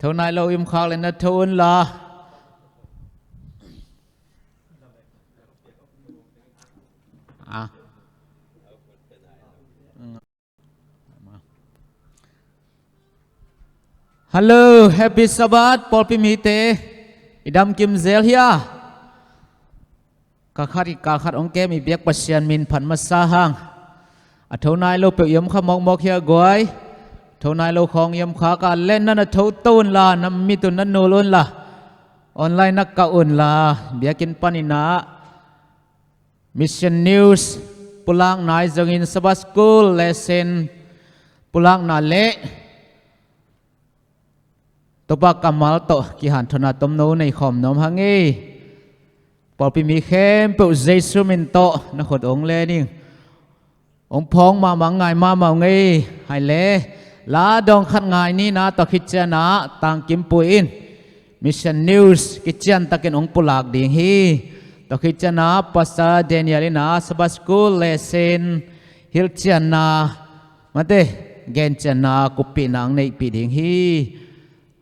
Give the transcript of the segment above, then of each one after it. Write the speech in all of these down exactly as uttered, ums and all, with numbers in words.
Tho nai lo i om khak leh na tho un la. Ah. Hello, Happy Sabbath, pawlpi mite. I dam kim zel hia? Kal khat i kal khat hong kem i biak Pasian min phat masa hang. A tho nai lo peuh i om kha mawkmawk hia guai? Tho nai lo khawng i om kha ka len na na tho to un la, na mit un na nul un la. Online na kah un la, biakinn panin ah Mission News pulakna ahi zongin Sabbath School lesson pulakna le Topa kammal tawh kihanthawnna tomno nei khawm nuam hang ei. Pawlpi mi khempeuh Jesu min tawh na khut ong le ning. Ong phawng mahmah, ngai mahmah ong ei. Hai le la dawng khat ngai ni na, tua khit ciangah tangkimpui in Mission News kiciantakin ong pulak ding hi. Tua khit ciangah Pastor Daniel in ah Sabbath School lesson hilhcianna, mate, gencianna kuppihna ong neihpih ding hi.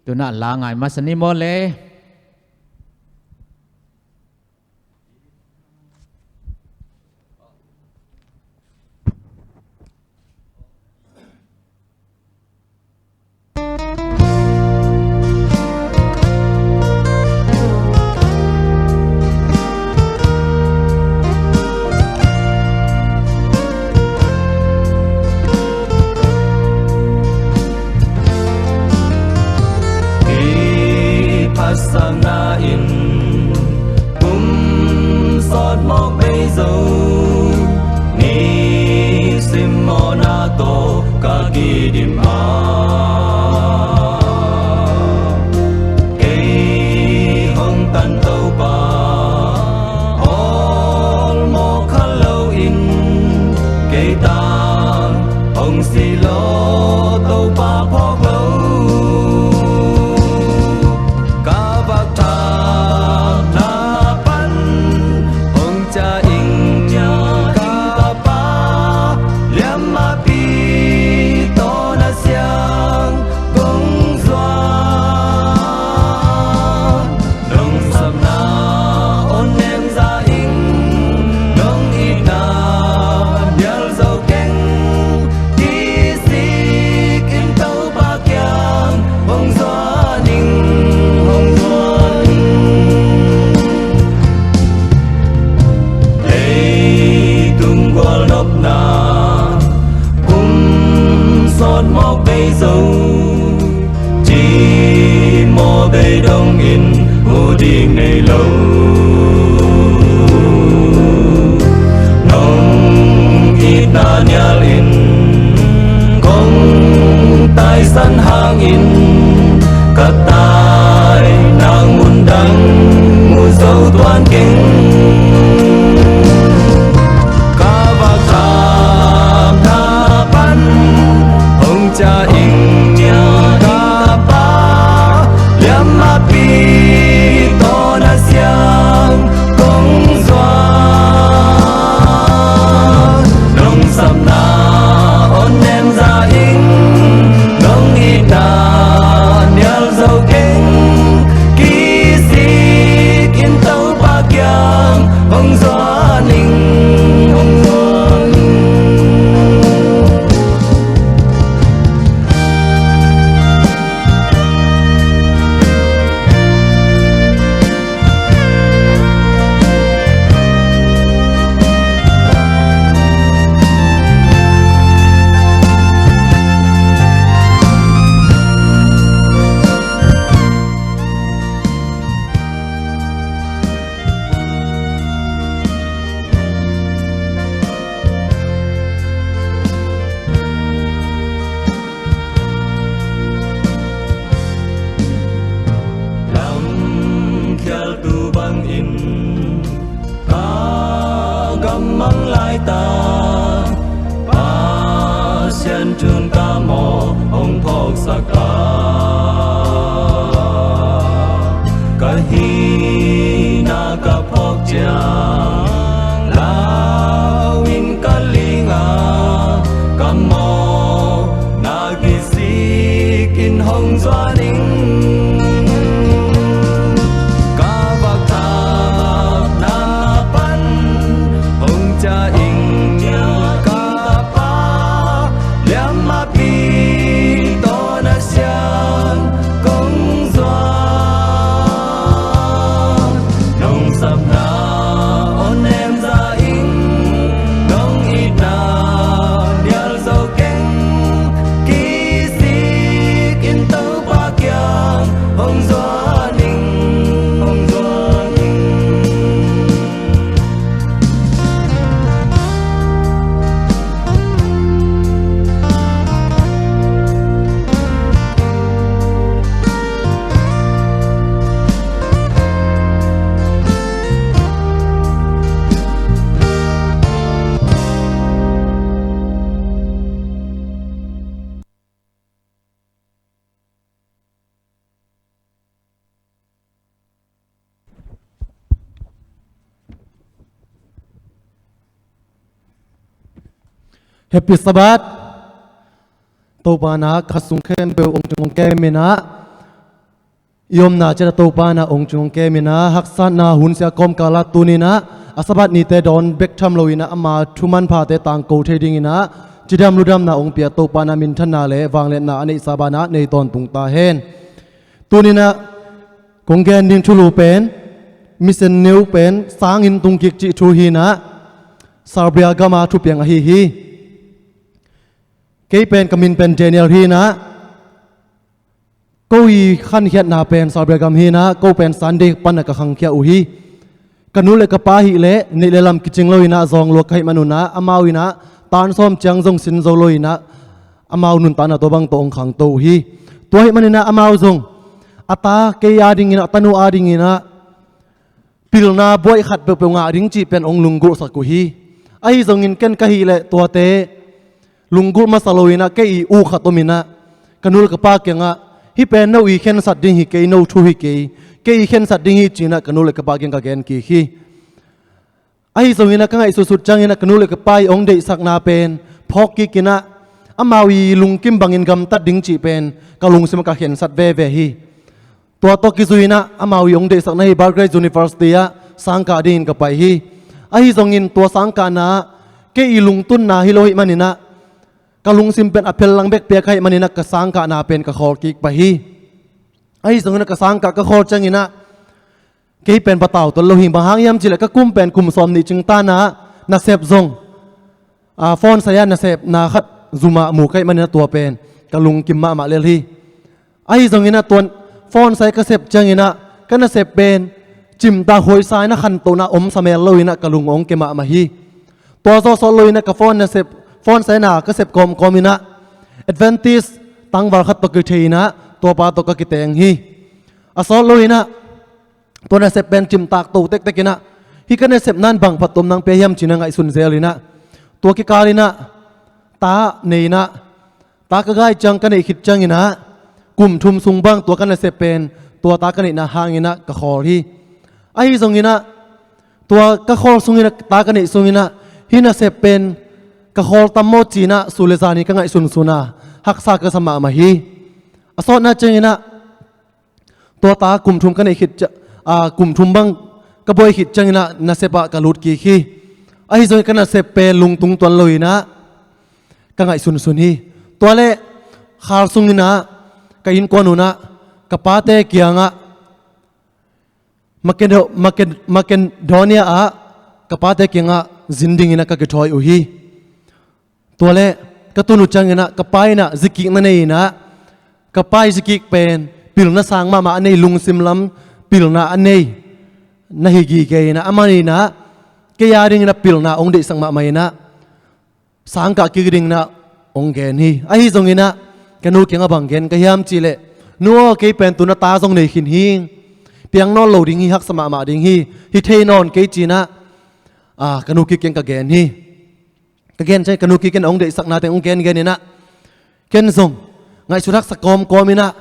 Tuna la ngai masa ni maw le. Kei phatsakna in kum sawt mawk bei zo, ni simmawhna tawh ka kidim a, kei hong tan Topa awlmawh kha loin, kei tang hong si lo Topa phawk lo. Ka vak thakna pan hong ca ing, ka Pa liam a pi tawh na siang kong zuan. Nong sapna on nem za ing, nong itna nial zo keng, kisik in Topa kiang hong zuan ing, hong zuan ing. Leitung gualnopna kum sawt mawk bei zo, cimawh bei dongin mu ding nei lo. Nong itna nial in kong taisan hangin, ka tai nang mun dang mu zo tuan keng. Ka vak thakna pan hong ca ing, ka Pa liam a pi tawh na siang kong zuan. Nong sapna on nem za ing, nong itna nial zo keng, kisik in Topa kiang hong zuan ing, hong zuan ing. Lamkhialtu bangin ka gam mang lai ta, Pasian thu in ka mawh hong phawksak ta. Ka hihna ka phawk ciang lau in ka ling a, ka mawhna kisik in hong zuan ing. Happy Sabbath. Topa in ah khat sung khempeuh hong tung hong kem in ah, i omna ciat ah Topa in ah hong tung hong kem in ah, haksatna hun sia kawmkal ah tuni in ah, a Sabbath nite dawn bek tham lo in ah, ama thu manphate tangko thei ding in ah, cidam ludamna hong pia Topa in ah minthanna le vangliatna a neihsa banah nei tawntung ta hen. Tuni in ah kong gen ding thulu pen, mission neu pen sangin tungkik cih thu hi in ah, Serbia gam ah thupiang ahi hi. Kei pen ka min pen Daniel hi in ah, ko i khankhiatna pen Serbia gam hi in ah, ko pen Sunday pan ah ka khangkhia uh hi. Ka nu le ka pa ahih leh neih le lam kicing lo in ah, zawng lua ka hih man un ah, amau in ah tan sawm ciang zong sin zo lo in ah, amau nuntakna tua bang tawh hong khangto uh hi. Tua ahih man in ah amau zong a ta kei a ding in ah, a tanu a ding in ah pilna buaih khat peuhpeuh ngah ding cih pen hong lunggulhsak uh hi. Ahi zongin ken ka hih leh tuate lunggulh masa lo in ah, kei i u khat om in ah, ka nu le ka pa kiangah, hih pen no i khensat ding hi kei, no thu hi kei, kei i khensat ding hi ci in ah ka nu le ka pa kiang ka gen kik hi. Ahi zongin ah ka ngaihsutsut ciangin ah ka nu le ka pa i hong deihsakna pen phawk kik in ah, amau i lungkim bangin gamtat ding cih pen ka lungsim ah ka khensat veve hi. Tua tawh kizui in ah amau i hong deihsakna hi Belgrade University ah sangkah dingin ka pai hi. Ahi zongin tua sangkahna ah kei i lungtunna hi lo ahih man in ah, ka lungsim pen a phel lang bek pia ka hih man in ah ka sangkahna pen ka khawl kik pah hi. Ahi zongin ah ka sangkah ka khawl ciangin ah, kei pen patau tuan lo hi. Bang hang hiam cih leh ka kum pen kum sawm nih cingtan ah, nasep zong, a, phone sai ah nasepna khat zum ah mu ka hih man in ah tua pen ka lungkim mahmah lel hi. Ahi zongin ah tua phone sai ka sep ciangin ah, ka nasep pen cimtak huaisa in ah khantohna om sa mel lo in ah ka lung hong ke mahmah hi. Tua zawh sawt lo in ah ka phone nasep, phone saina ka sep kawmkawm in ah, Adventist tangval khat tawh kithei in ah, tuapa tawh ka kiteng hi. A sawt lo in ah tua nasep pen cimtak to tektek in ah, hih ka nasepna in bang phattuamna hong pia hiam ci in ah ngaihsun zel in ah, tua kikal in ah ta nei in ah, ta ka gai ciang ka neih khit ciangin ah, kum thum sung bang tua ka nasep pen, tua ta ka neihna hangin ah ka khawl hi. Ahi zongin ah tua ka khawl sungin ah, ta ka neih sungin ah, hih nasep pen ka khawl tam maw ci in ah su le zan in ka ngaihsunsun a, haksa ka sa mahmah hi. A sawtna ciangin ah, tua ta kum thum ka neih khit cia-, a, kum thum bang ka buai khit ciangin ah nasep ah ka lut kik hi. Ahi zongin ka nasep pen lungtung tuan lo in ah ka ngaihsunsun hi. Tua leh khal sungin ah ka innkuan un ah, ka pate kiangah, Makedo-, Maked-, Makedonia ah ka pate kiangah zin dingin ah ka kithawi uh hi. Tua leh ka tun uh ciangin ah ka pa in ah zikik na nei in ah, ka pa i zikik pen pilna sang mahmah a nei, lungsim lam pilna a nei na hi gige in ah, amah in ah kei a dingin ah pilna hong deihsak mahmah in ah, sangkah kik dingin ah hong gen hi. Ahi zongin ah ka nu kiangah bang gen ka hiam cih leh, nu aw, kei pen tu-in ah ta zong nei khin hing, piang nawn lo ding hi, haksa mahmah ding hi, hi thei nawn kei ci in ah, a, ka nu kik kiang ka gen hi. Ka gen ciang ka nu kik in ah hong deihsakna teng hong gengen in ah, ken zong ngaihsut haksa kawmkawm in ah,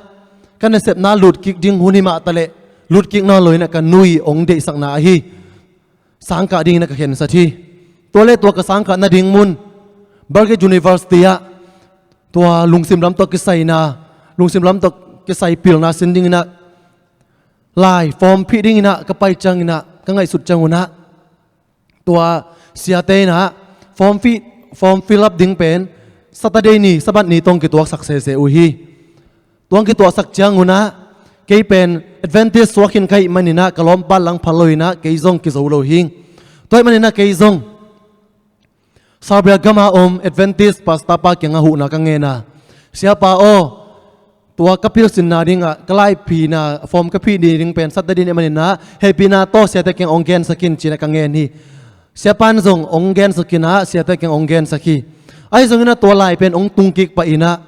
ka nasepna lut kik ding hun hi mah ta leh lut kik nawn lo in ah ka nu i hong deihsakna ahi, sangkah dingin ah ka khensat hi. Tua leh tua ka sangkah nading mun, Belgrade University ah tua lungsim lam tawh kisaina, lungsim lam tawh kisai pilna sin dingin ah lai form phih dingin ah ka pai ciangin ah, ka ngaihsut ciang un ah, tua siate in ah form phih, form fill up ding pen Saturday ni, Sabbath ni tawh hong kituaksak sese uh hi. Tua hong kituaksak ciang un ah, kei pen Adventist suak khin ka hih man in ah ka lawmpa lang phal lo in ah kei zong kizo lo hing. Tua ahih man in ah kei zong Serbia gam a om Adventist pastor pa kiangah huhna ka ngen a, "Siapa aw, tua ka pilsinna ding ah, ka laiphihna form ka phih ding pen Saturday ni ahih man in ah, hehpihna tawh siate kiang hong gensak in," ci in ah ka ngen hi. Siapa in zong hong gensak in ah, siate kiang hong gensak hi. Ahi zongin ah tua lai pen hong tung kik pah in ah,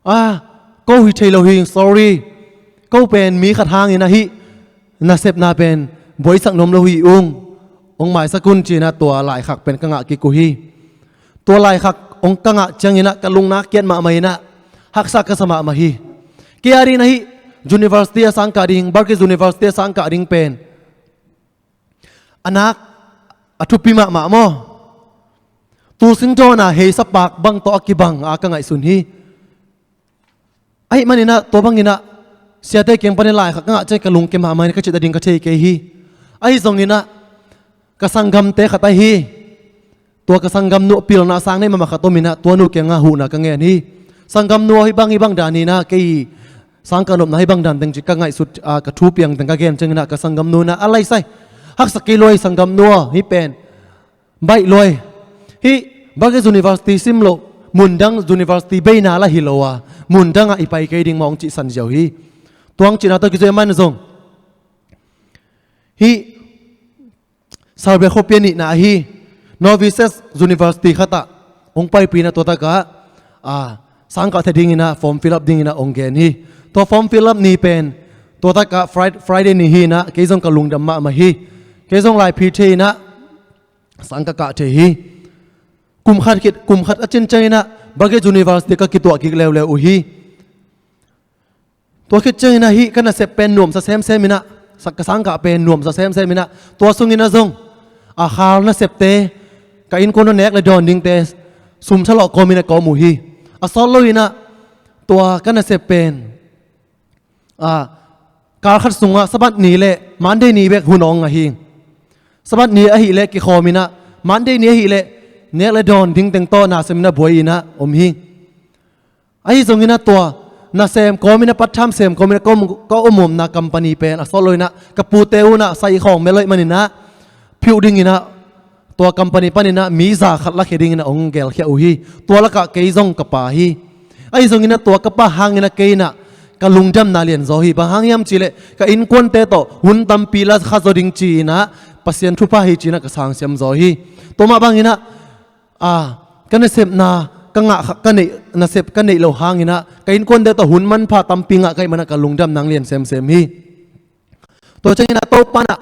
"A, ko hi thei lo hing, sorry. Ko pen mi khat hangin ah hih nasepna pen buaisak nuam lo hi ung. Hong maisak un," ci in ah tua laikhak pen ka ngah kik uh hi. Tua laikhak hong ka ngah ciangin ah ka lungnak kiat mahmah in ah, haksa ka sa mahmah hi. Kei a dingin ah hih university a sangkah ding, Belgrade University a sangkah ding pen a nak a thupi mahmah maw? Tulsingdawn a heisa pak bang tawh a kibang a ka ngaihsun hi. Ahih manin ah tua bangin ah siate kiang panin lai khat ka ngah ciang ka lungkia mahmah in ka cih nading ka thei kei hi. Ahi zongin ah ka sanggamte khat ahi, tua ka sanggamnu pilna sang nei mahmah khat om in ah tua nu kiangah huhna ka ngen hi. Sanggamnu aw, hih bang hih bang dan in ah kei sang ka nopna hih bang dan teng ci ka ngaihsut, ah, ka thu piang teng ka gen ciangin ah ka sanggamnu in ah a laisai, haksa kei lua hi sanggamnu aw, hih pen baih lua hi. Hih Bages University sim loh, mundang university beina lah hi lo a, mundang ah i pai kei ding mawng cih san ziau hi. Tua hong cihna tawh kizui a man zong hih Serbia khuapi a nihna ahi Novi Sad University khat ah hong paipih in ah tua takah, ah, sang kah thei dingin ah form fill up dingin ah hong gen hi. Tua form fill up ni pen tua takah Fri-, Friday ni hi in ah kei zong ka lungdam mahmah hi. Kei zong laiphi thei in ah sang ka kah thei hi. Kum khat khit, kum khat a cin ciangin ah Bages University ka kituah kik leuleu uh hi. Tua khit ciangin ah hih ka nasep pen nuamsa semsem in ah, sa-, ka sang kah pen nuamsa semsem in ah, tua sungin ah zong a khal nasepte, ka innkuan tawh nek le dawn dingte sum thalawh kawmin ah ka om uh hi. A sawt lo in ah tua ka nasep pen, ah, kal khat sungah Sabbath ni le Monday ni bek hun hong ngah hi. Sabbath ni ahih leh kikhawm in ah, Monday ni ahih leh nek le dawn ding teng tawh na sem in ah buai in ah om hi. Ahi zongin ah tua nasem kawmin ah, part-time sem kawmin ah ka om, ka om omna company pen a sawt lo in ah ka pute un ah sai khawng mel lo ahih manin ah phiuh dingin ah tua company panin ah mi za khat lakhia dingin ah hong gelkhia uh hi. Tua lakah kei zong ka pha hi. Ahi zongin ah tua ka pha hangin ah kei in ah ka lungdamna lianzaw hi. Bang hang hiam cih leh ka innkuante tawh hun tampi la kha zaw ding ci-in ah Pasian thupha hi ci-in ah ka sangsiam zaw hi. Tua mah bangin ah, ah, ka nasepna ka ngah kha, ka neih, nasep ka neih loh hangin ah ka innkuante tawh hun manpha tampi ngah ka hih manin ah ka lungdam nang lian semsem hi. Tua ciangin ah Topa in ah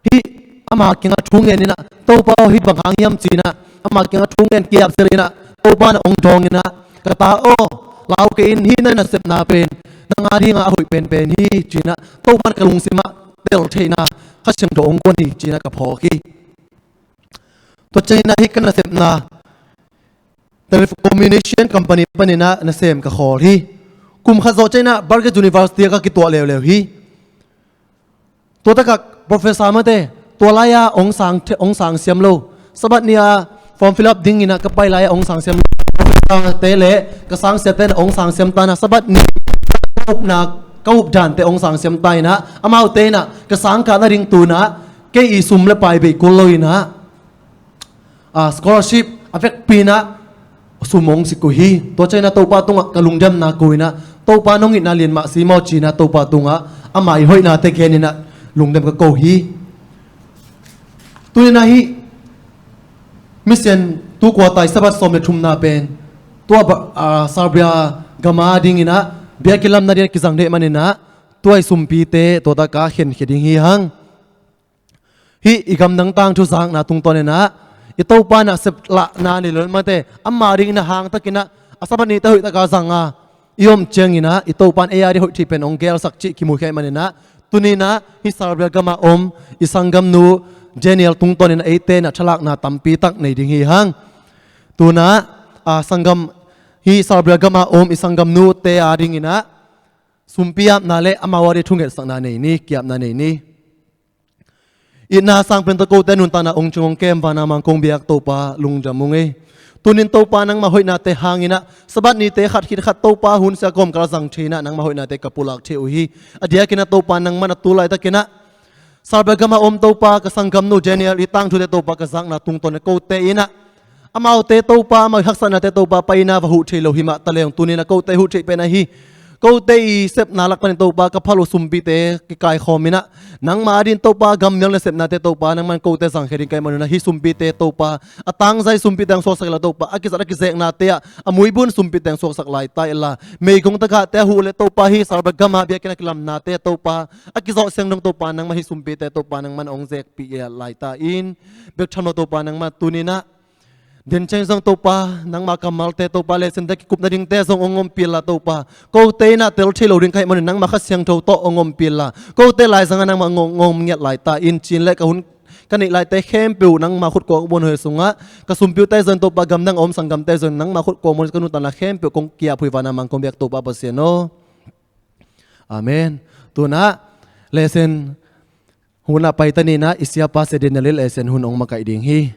hih ama kiangah thu ngen in ah, Topa aw, hih bang hang hiam ci-in ah ama kiangah thu ngen ki-ap zel in ah Topa in ah hong dawng in ah, ka ta aw, lau kei in, hih na nasepna pen nang a dingah a hoih penpen hi ci-in ah Topa in ah ka lungsim ah tel theihna Kha Siangtho hong guan hi ci-in ah ka phawk hi. Tua ciangin ah hih ka nasepna telecommunication company panin ah nasem ka khawl hi. Kum khat zawh ciangin ah Bages University ah ka kituah leuleu hi. Tua takah professor mate, tua lai-a hong sang, hong sangsiam lo, Sabbath ni-a form fill up dingin ah ka pai lai-a hong sangsiam lo professor te le ka sangsiate in ah hong sangsiam ta in ah Sabbath ni ka upna, ka updante hong sangsiam ta in ah amaute in ah ka sang kah nading tu-in ah kei i sum le pai beih kul lo in ah, ah, scholarship a vekpi in ah sum hong sik uh hi. Tua ciangin ah Topa tungah ka lungdamna ko in ah, Topa nong itna lian mah si maw ci-in ah Topa tungah ama i hoihnate gen in ah lungdam ka ko hi. Tuni-in ah hih mission tu quarter Sabbath sawm le thumna pen tua ba, ah, Serbia gam a dingin ah biakinn lam nading ah kizang theih manin ah tua i sumpite tua takah khenkhia ding hi hang. Hih i gamdang tangthu zakna tungtawn in ah i Topa nasep lahna nei lo mate, ama dingin ah hangtakin ah a Sabbath nite hoih takin zang a i om ciangin ah i Topa in ei a ding hoih theih pen hong gelsak cih kimukhia ahih manin ah tuni-in ah hih Serbia gam a om i sanggamnu Daniel tungtawn in ah eite in ah thalakna tampi tak nei ding hi hang. Tu-in ah, a, sanggam, hih Serbia gam a om i sanggamnute a dingin ah sumpi apna le amau a ding thungetsakna nei ni, ki-apna nei ni. Itna sangpen tawh kote nuntakna ong cung ong kem, van a mang kong biak Topa lungdam ung ei. Tuni-in Topa nangmah hoihnate hangin ah Sabbath nite khat khit khat Topa hun sia kawmkal a zang thei-in ah nangmah hoihnate ka pulak thei uh hi. A diakin ah Topa nangman a tu laitakin ah Serbia gam a om Topa, ka sanggamnu Daniel i tangthute Topa ka zakna tungtawn ah kote in ah amaute Topa, amau i haksatnate Topa pai-in ah va huh thei lo hi mah taleng tuni-in ah kote huh theih pen ahi. Kote i sepna lak panin Topa ka phal uh sumpite kikaikhawm in ah nangmah a dingin Topa gammial nasepnate Topa nangman kote zangkhia ding ka hih manun ah hih sumpite Topa a tangzai sumpite hong suaksak inla Topa, a kizat a kizeknate ah a muibun sumpite hong suaksak lai ta inla, meigong tagahte a huh leh Topa hih Serbia gam a biakinn a kilamnate Topa a kizawh siang dong Topa nangmah hih sumpite Topa nangman hong zekpih lai ta in, bek tham lo Topa nangmah tuni-in ah den ciang zong Topa nangmah kammalte Topa, lehsinte kikup nadingte zong hong ompih inla Topa, kote in ah tel thei lo ding ka hih manin nangmah Kha Siangtho tawh hong ompih inla, kote laizang ah nangmah hong om ngiat lai ta in, ci-in leh ka hun ka neih laite khempeuh nangma khut kong muanhuai sungah, ka sumpiute zong Topa, gamdang a om sanggamte zong nangma khut kong muanhuai, ka nuntakna khempeuh kong ki-ap huai, vanah mang kong biak Topa Pasian aw. Amen. Tu-in ah lesson hun ah pai ta ni in ah, i siapa Sia Daniel in lesson hun hong makaih ding hi.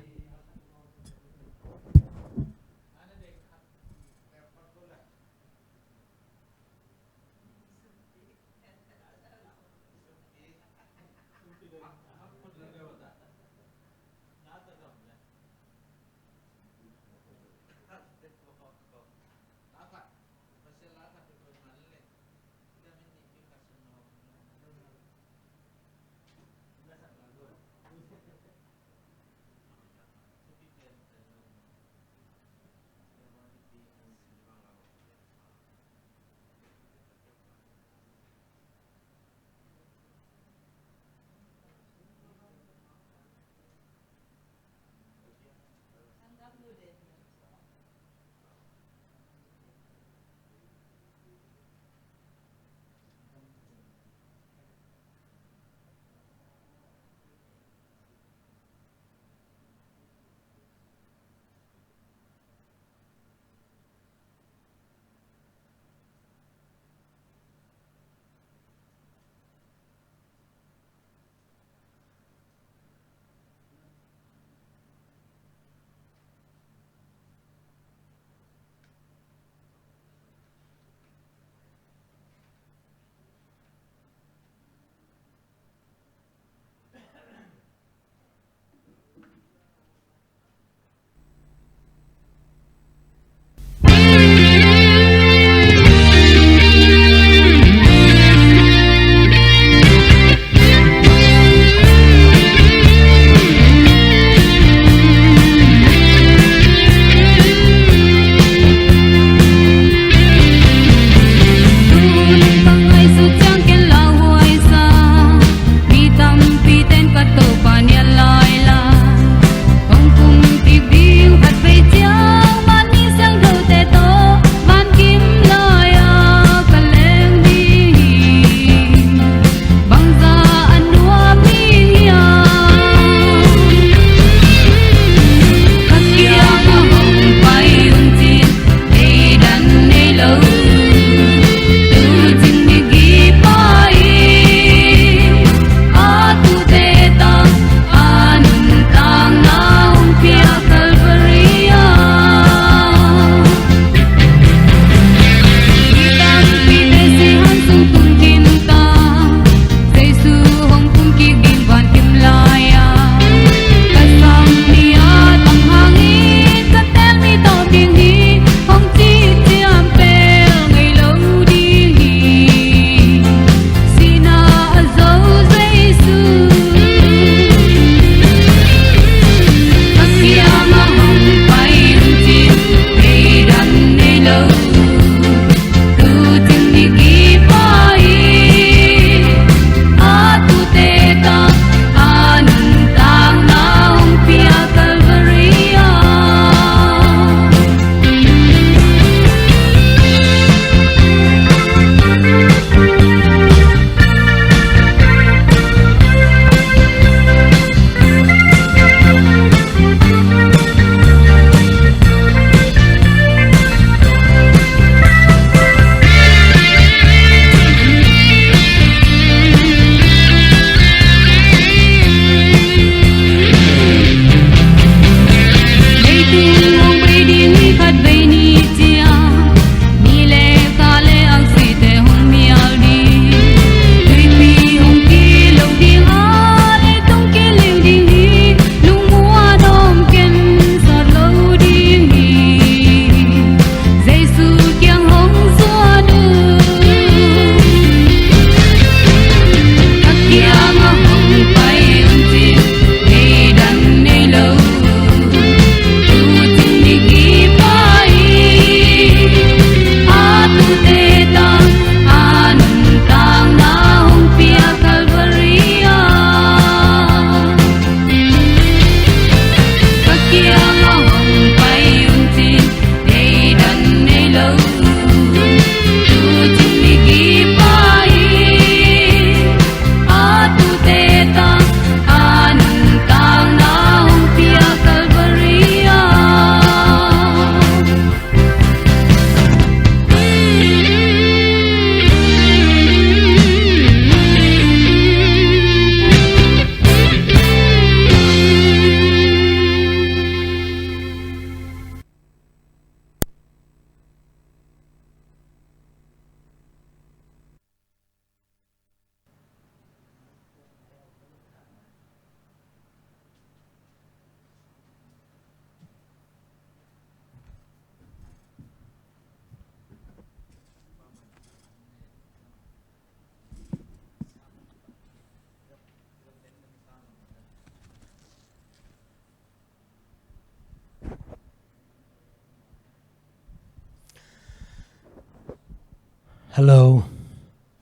Hello.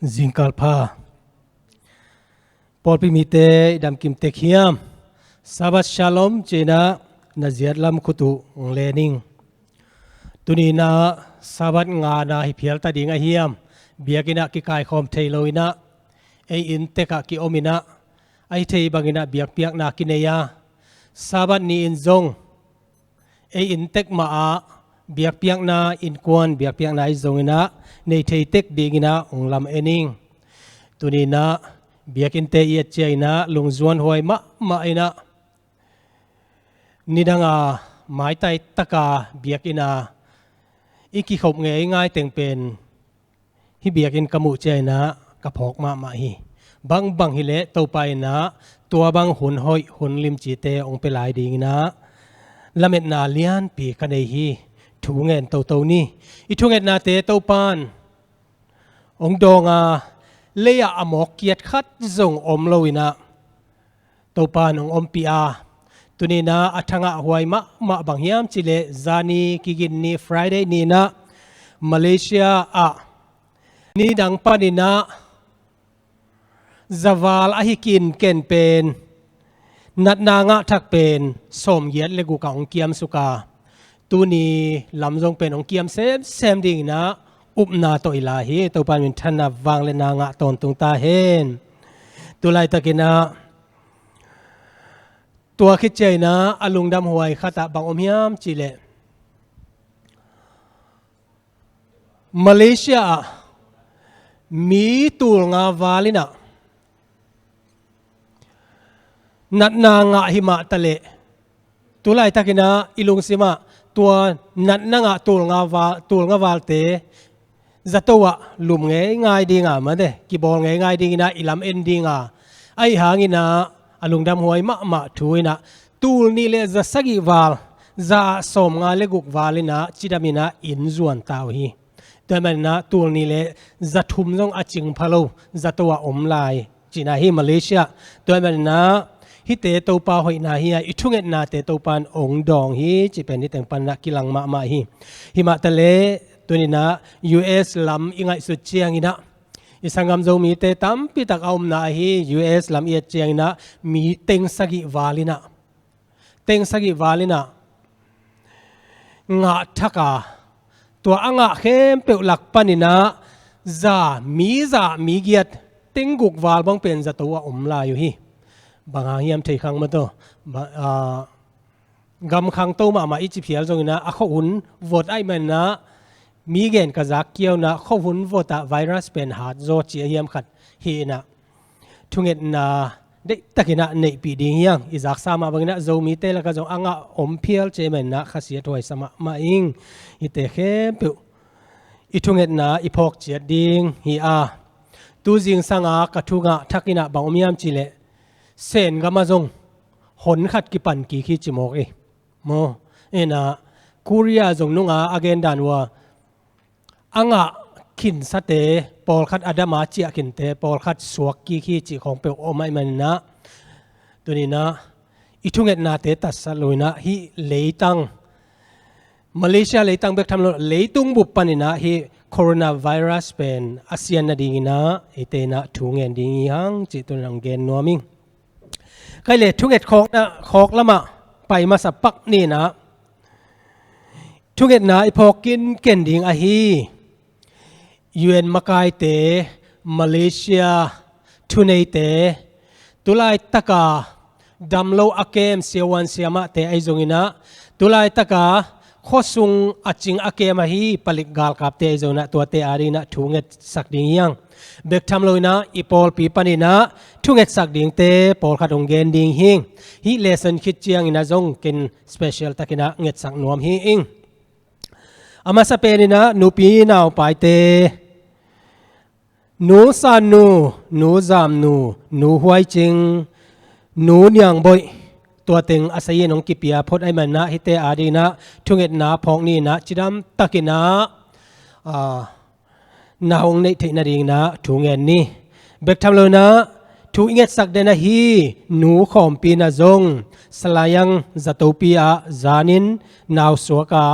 Zingkal pha. Pawlpi mite i damkim tek hiam? Sabbath Shalom ci-in ah na ziat lam khut uh hong len ing. Tuni-in ah Sabbath ngana hi phial ta ding ahi hiam? Biakinn ah kikaikhawm thei lo-in ah ei inn tek ah ki-om-in ah ahi thei bangin ah biakpiakna kinei a, Sabbath ni-in zong ei inn tek mah ah biakpiakna, innkuan biakpiakna ahi zongin ah nei thei tek dingin ah hong lam-en ing. Tuni-in ah biakinnte i et ciangin ah lungzuan huai mahmah in ah nidang a maitai taka biakinn a i kikhop ngeingai teng pen hih biakinn ka muh ciangin ah ka phawk mahmah hi. Bangbang hileh Topa in ah tua bang hun hoih hun limcite hong pia lai dingin ah lametna lianpi ka nei hi. Thu ngen toto ni. I thungetnate Topa in hong dawng a, lei-ah a mawk kiat khat zong om lo-in ah Topa in hong ompih a, tuni-in ah a thangah huai mahmah bang hiam cihleh zani kigin ni Friday ni-in ah Malaysia ah nidang panin ah zaval ahi kinken pen natna ngah thak pen sawmgiat le guk ah hong kiamsuk a, tuni lam zong pen hong kiam semsem dingin ah upna tawh i la hi. Topa in minthanna vangliatna ngah tawntung ta hen. Tulaitakin ah tua khit ciangin ah a lungdam huai khat ah bang om hiam cihleh Malaysia ah mi tulnga val in ah natna ngah hi mah taleh tulaitakin ah i lungsim ah tua natna ngah tulnga val, tulnga valte zato ah lum ngeingai ding a, mate kibawl ngeingai dingin ah i lam-en ding a, ahi hangin ah a lungdam huai mahmah thu in ah tul nih le za sagih val, za ah sawmnga le guk val in ah cidamin ah inn zuan ta uh hi. Tua ahih manin ah tul nih le za thum zong a cing pha lo zato ah om lai cihna hi Malaysia. Tua ahih manin ah hihte Topa hoihna hi a, i thungetnate Topa in hong dawng hi cih pen hih teng panin ah kilang mahmah hi. Hi mah taleh tuni-in ah U S lam i ngaihsut ciangin ah i sanggam Zomite tampi tak a omna ahi U S lam i et ciangin ah mi teng sagih val in ah, teng sagih val in ah ngah thak a, tua a ngah khempeuh lak panin ah za, mi za mi giat, teng guk val bang pen zato ah om lai uh hi. Bang hang hiam thei khang maw taw? Ba-, ah, gam khangto mahmah i ci phial zongin ah a khuahun vot ahih manin ah mi gen ka zak kei un ah khuahun vot ah virus pen hat zaw ci a hiam khat hi in ah thungetna deihtakin ah neihpih ding hi hang. I zaksa mah bangin ah Zomite lakah zong a ngah om phial ci ahih manin ah khasiathuai sa mahmah ing. Hihte khempeuh i thungetna i phawk ciat ding hi a, tu zingsang a ka thu ngah thak in ah bang om hiam cihleh Sen gam ah zong hon khat kipan kik hi ci mawk hi. Maw, in ah Korea zong nung a a gen dan uh a, a ngah khinsate pawlkhat a dam a ciah khinte pawlkhat suak kik hi cih khawng peuh om ahih manin ah tuni-in ah i thungetnate tatsat lo-in ah hih leitang Malaysia leitang bek tham lo, leitung bup panin ah hih coronavirus pen a sian nadingin ah eite in ah thu ngen ding hi hang cih tuni-in ah gen nuam ing. Kei le thunget khawkna, khawk lamah pai masa pak ni-in ah thungetna i phawk kinken ding ahi U N makaite, Malaysia thuneite, tulaitak a damlo a kem siavuan siamahte ahi zongin ah tulaitak a khuasung a cing a kem ahi palik galkapte ahi zongin ah tuate adingin ah thu ngetsak ding hi hang. Bek tham lo-in ah i pawlpi panin ah thu ngetsak dingte pawlkhat hong gen ding hi ing. Hih lesson khit ciangin ah zong ken special takin ah ngetsak nuam hi ing. A masa penin ah nupi naupaite, Nu Sannu, Nu Zamnu, Nu Huaicing, Nu Niangboih, tua teng a sayin hong kipia phot ahih manin ah hihte adingin ah thungetna phawk ni-in ah cidam takin ah, ah, na hong neih theih nadingin ah thu ngen ni. Bek tham lo-in ah thu i ngetsak den ahi Nu Khawmpi in ah zong Salayang zatopi ah zanin nausuak a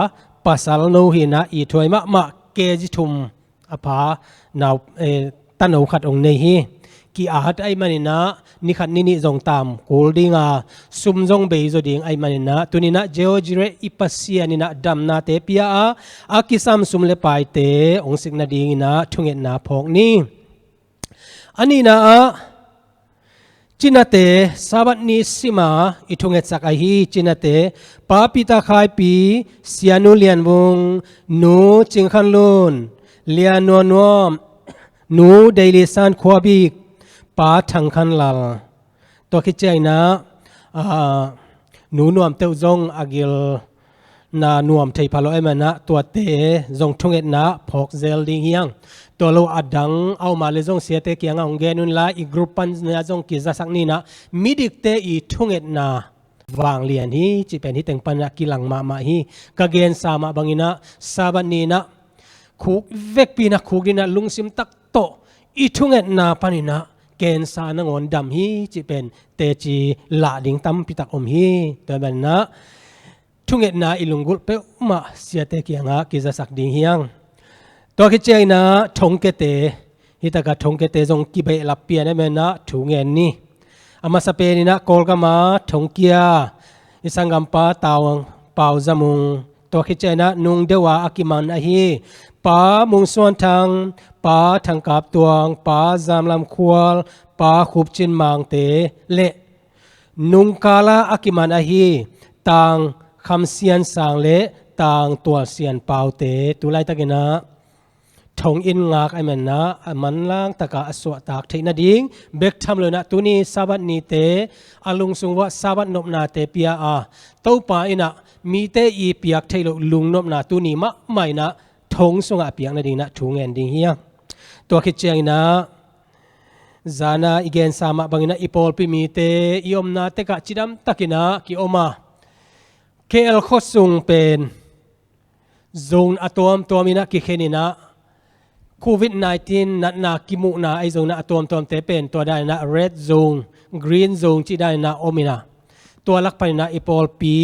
pasal no hi-in ah ithuai mahmah K G thum a pha nau, eh, tano khat hong nei hi. Ki-at ahih manin ah, ni khat ni nih zong tam kul ding a, sum zong bei zaw ding ahih manin ah, tuni-in ah George Ray i Pasian in ah damnate pia a, a kisam sum le paite hong sik nadingin ah thungetna phawk ni. A nihna ah, cinate, Sabbath ni sima i thungetsak ahi cinate, Pa Peter Khaipi, Sianu Lian Vung, Nu Cing Khan Lun, Lian Nuam Nuam, Nu Dei Li San Khua Bik, Pa Thang Khan Lal. Tua khit ciangin ah, ah, Nu Nuam Teuh zong a gil na nuam thei pha lo ahih manin ah tuate zong thungetna phawk zel ding hi hang. Tua lo a dang a om a leh zong siate kiangah hong gen un la, i group pan ah zong kizasak ni in ah, midikte i thungetna vanglian hi cih pen hih teng pan ah kilang mahmah hi. Ka gensa mah bangin ah Sabbath ni in ah khuk vekpi in ah khuk ding in ah lungsim tak tawh i thungetna panin ah cancer nangawn dam hi cih pen teci lah ding tampi tak om hi. Tua ahih manin ah thungetna i lunggulh peuhmah siate kiangah kizasak ding hi hang. Tua khit ciangin ah thongkiate, hih takah thongkiate zong kibehlap pian ahih manin ah thu ngen ni. A masa pen in ah Kawlgam a thongkia i sanggampa Tau Pau Za Mung, tua khit ciangin ah nung deuh a a kiman ahi Pa Mung Suan Thang, Pa Thang Kap Tuang, Pa Zam Lam Khual, Pa Khup Cin Mangte le nungkal a a kiman ahi Tang Kham Sian Sang le Tang Tual Sian Paute tu laitakin ah thong inn ngak ahih manin ah a manlang takah a suahtak theih nading bek tham lo in ah tuni Sabbath nite a lungsung uah Sabbath nopnate pia a, Topa in ah mite i piak theih loh lungnopna tuni mahmah in ah thong sungah a piak nadingin ah thu ngen ding hi hang. Tua khit ciangin ah zan a i gensa mah bangin ah i pawlpi mite i omna tekah cidam takin ah ki-om a, K L khuasung pen zone a tuamtuam in ah kikhen in ah, Covid nineteen natna kimuhna ahi zongin ah a tuamtuamte pen tua dan in ah red zone, green zone cih dan in ah om in ah, tua lak panin ah i pawlpi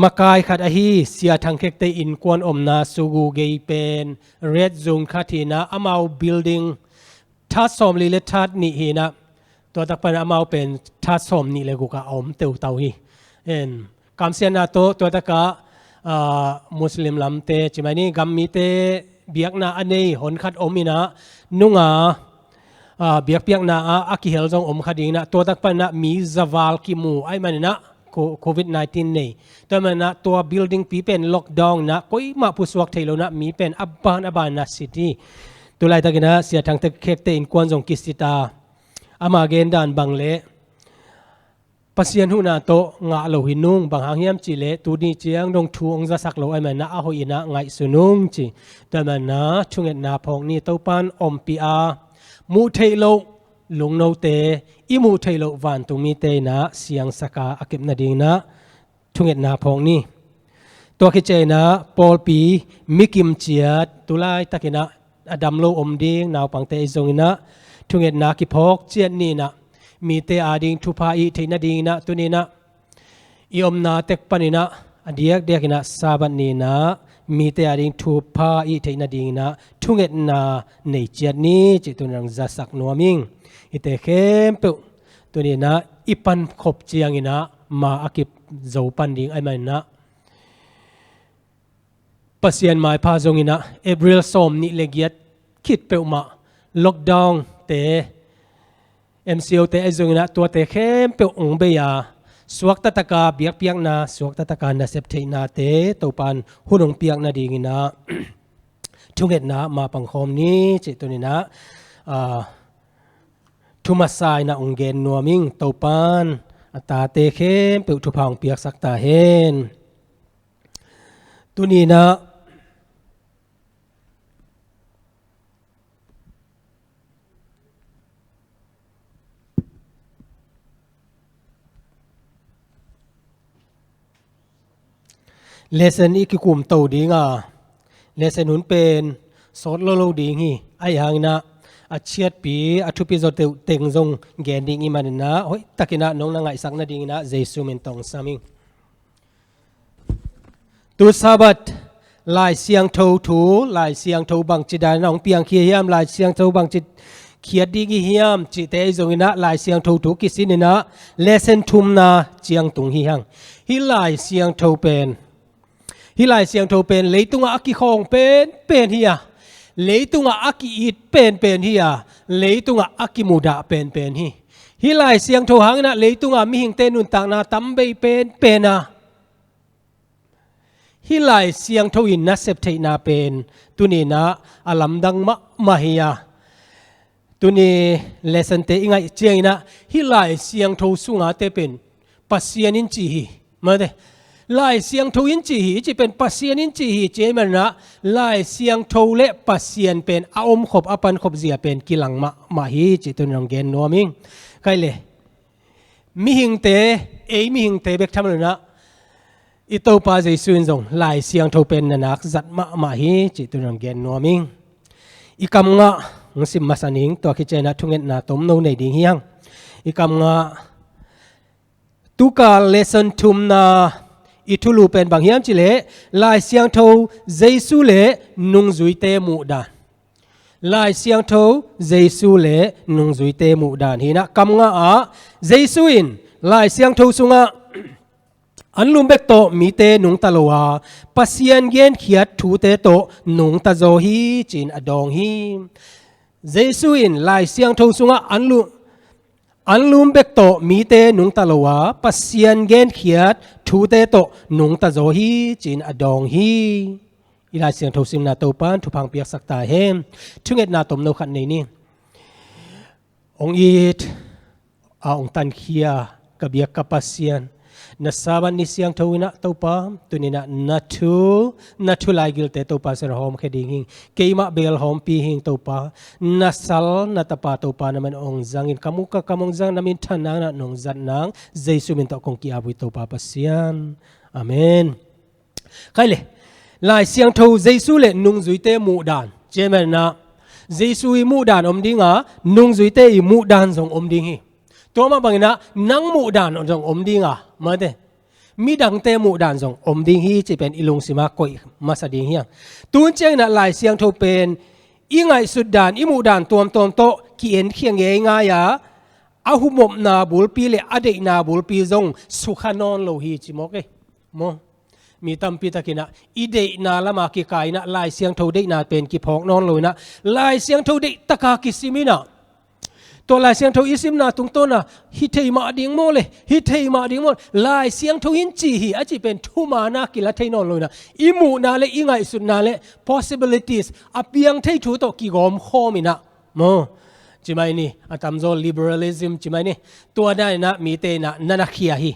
makai khat ahi Sia Thang Khekte innkuan omna Sugu gei pen red zone khat hi in ah, amau building that sawmli le that nih hi in ah, tua tak pan amau pen that sawmnih le guk ah a om teutau hi. En, kamsiatna tawh tua takah, ah, Muslim lamte, ci mai ni, gam mite biakna a nei hon khat om in ah, nung a, ah, biakpiakna ah a kihel zong om kha ding in ah, tua tak pan ah mi za val kimu ahih manin ah, co-, Covid nineteen nei. Tua ahih manin ah tua building pi pen lockdown in ah, koimah pusuak thei lo in ah, mi pen a ban a ban in ah sit hi. Tu laitakin ah Sia Thang Khekte innkuan zong kisit a, ama gen dan bang leh Pasian huhna tawh ngah lo hi nung, bang hang hiam cih leh tu ni ciang dong thu hong zasak lo ahih manin ah a hoih in ah ngaihsun ung ci. Tua ahih manin ah thungetna phawk ni. Topan ompih a, muh theih loh lungnote, i muh theih loh vantung mite in ah siangsak a, a kep nadingin ah thungetna phawk ni. Tua khit ciangin ah pawlpi mikim ciat, tu laitakin ah a dam lo om ding naupangte ahi zongin ah thungetna kiphawk ciat ni in ah, mite ading thupha i hih theih nadingin ah tuni in ah i omna tek panin ah a diakdiakin ah Sabbath ni in ah mite ading thupha i hih theih nadingin ah thungetna nei ciat ni cih tuni in ah zasak nuam ing. Hihte khempeuh tuni in ah i pankhop ciangin ah ma a kip zo pan ding ahih manin ah, Pasian maipha zongin ah April sawmnih le giat khit peuhmah lockdown te, M C O te ahi zongin ah tuate khempeuh hong bei a, suakta taka biakpiakna, suakta taka nasep theihnate Topan hun hong piak nadingin ah thungetna ma pangkhawm ni cih tuni in ah, ah, thu masa in ah hong gen nuam ing. Topan a tate khempeuh thupha hong piaksak ta hen. Tuni in ah lesson i kikum to ding a, lesson hun pen sawt lo lo ding hi. Ahi hangin ah a ciatpi, a thupi zaw teng zong gen ding i hih manin ah hoihtakin ah nong na ngaihsak nadingin ah Jesu min tawh hong sam ing. Tu Sabbath Lai Siangtho thu, Lai Siangtho bangci dan a hong piangkhia hiam, Lai Siangtho bangci khiat ding i hiam cihte i zong inah, Lai Siangtho thu kisin inah lesson thumna ciang tung hi hang. Hih Lai Siangtho pen, hih Lai Siangtho pen leitungah a kikhawng penpen hi a, leitungah a ki-it penpen hi a, leitungah a kimudah penpen hi. Hih Lai Siangtho hang inah leitungah mihingte nuntakna tambei penpen a, hih Lai Siangtho in nasep theihna pen tuni inah a lamdang mahmah hi a, tuni lesson-te i ngaih ciang inah hih Lai Siangtho sunga te pen Pasian in ci hi. Mate, Lai Siangtho in ci hi, i cih pen Pasian in ci hi, ci ahih man inah Lai Siangtho le Pasian pen a omkhop, a pankhop zia pen kilang mahmah hi cih tuni in hong gen nuam ing. Khaile, mihingte, ei mihingte bek tham lo inah i Topa Jesu in zong Lai Siangtho pen na nak zat mahmah hi cih tuni in hong gen nuam ing. I kam ngah hong sim masa ning, tua khit ciang inah thungetna tomno nei ding hi hang. I kam ngah, tukal lesson thumna i thulu pen bang hiam cih leh Lai Siangtho, Jesu le nungzuite muhdan. Lai Siangtho, Jesu le nungzuite muhdan hi inah, kam ngah ah Jesu in Lai Siangtho sungah anlum bek tawh mite nungta lo a, Pasian genkhiat thute tawh nungta zaw hi ci-in a dawng hi. Jesu in Lai Siangtho sungah anlum, anlum bek tawh mite nungta lo a, Pasian genkhiat thute tawh nungta zaw hi ci-in a dawng hi. I Lai Siangtho simna Topa in thupha hong piaksak ta hen. Thungetna tomno khat nei ni. Hong it a, hong tankhia ka biak ka Pasian, na Sabbath ni siangtho inah Topa, tuni inah na thu, na thu laigilte Topa sungah hawmkhia ding hing. Keimah bel hawmpi hing Topa. Na sal na Tapa Topa na min hong zangin, ka mu ka kam hong zang, na minthan nang, na nong zat nang, Jesu min tawh kong ki-ap uh hi Topa Pasian. Amen. Khaile, Lai Siangtho, Jesu le nungzuite muhdan, ci ahih man inah Jesu i muhdan om ding a, nungzuite i muhdan zong om ding hi. Tua mah bang inah nang muhdan zong om ding a, mate, midangte muhdan zong om ding hi cih pen i lungsim ah koih masa ding hi hang. Tun ciang inah Lai Siangtho pen i ngaihsut dan, i muhdan tuamtuam tawh ki-enkhia ngeingai a, a humopna bulpi le a deihna bulpi zong sukha nawn lo hi ci mawk e. Maw? Mi tampi tak inah i deihna lam ah kikai inah Lai Siangtho deihna pen kiphawk nawn lo inah Lai Siangtho deih tak a kisim inah, tua Lai Siangtho i simna tungtawn ah hih thei mah ding maw le, hih thei mah ding maw le, Lai Siangtho in ci hi a cih pen thuman a kila thei nawn lo inah i muhna le i ngaihsutna le possibilities a piang thei thu tawh kigawm khawm inah, maw, ci mai ni, a tamzaw liberalism ci mai ni. Tua dan inah mite inah na na khia hi.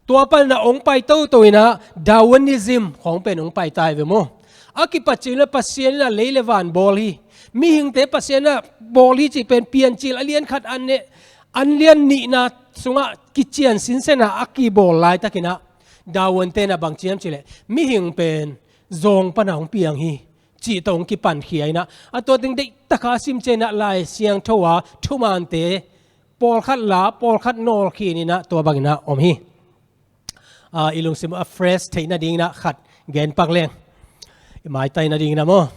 Tua pan inah hong pai toto inah Darwinism khawng pen hong pai ta hi ve maw. A kipat ciang le Pasian inah lei le van bawl hi, mihingte Pasian inah bawl hi cih pen Piancil a lian khat an ne, an lian nihna sungah kician sinsen a a kibawl laitak inah Darwin-te inah bang ci hiam cih leh mihing pen zawng pan a hong piang hi cih tawh hong kipankhia inah, a tua teng deih tak a sim ciang inah Lai Siangtho a thumante pawlkhat la, pawlkhat nawlkhin inah tua bang inah om hi. A, i lungsim a fresh theih nading inah khat gen pak leng. I maitai nading inah maw,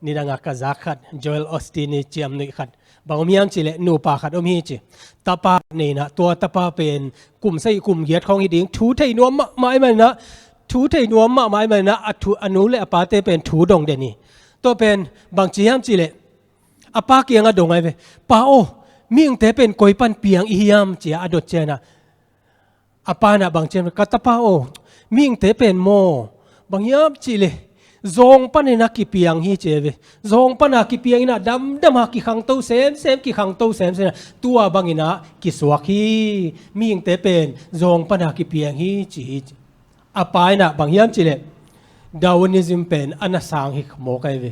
nidang a ka zak khat, Joel Osteen i ciamnuih khat, bang om hiam cih leh nupa khat om hi ci. Tapa nei inah, tua tapa pen kum sagih kum giat khawng hi ding, thu thei nuam mahmah ahih man inah, thu thei nuam mahmah ahih man inah a thu, a nu le a pate pen thu dong den hi. Tua pen bang ci hiam cih leh a pa kiangah dong ahi ve. Pa aw, mihingte pen koi pan piang i hiam ci a a dot ciang inah, a pa inah bang ci hiam, ka tapa aw, mihingte pen maw, bang hiam cih leh zawng pan inah kipiang hi ci ve. Zawng pan a kipiang inah damdam a kikhangto semsem, kikhangto semsem inah tua bang inah kisuak hi. Mihingte pen zawng pan a kipiang hi ci hi. A pa inah bang hiam cih leh Darwinism pen a na sang hi mawk ahi ve.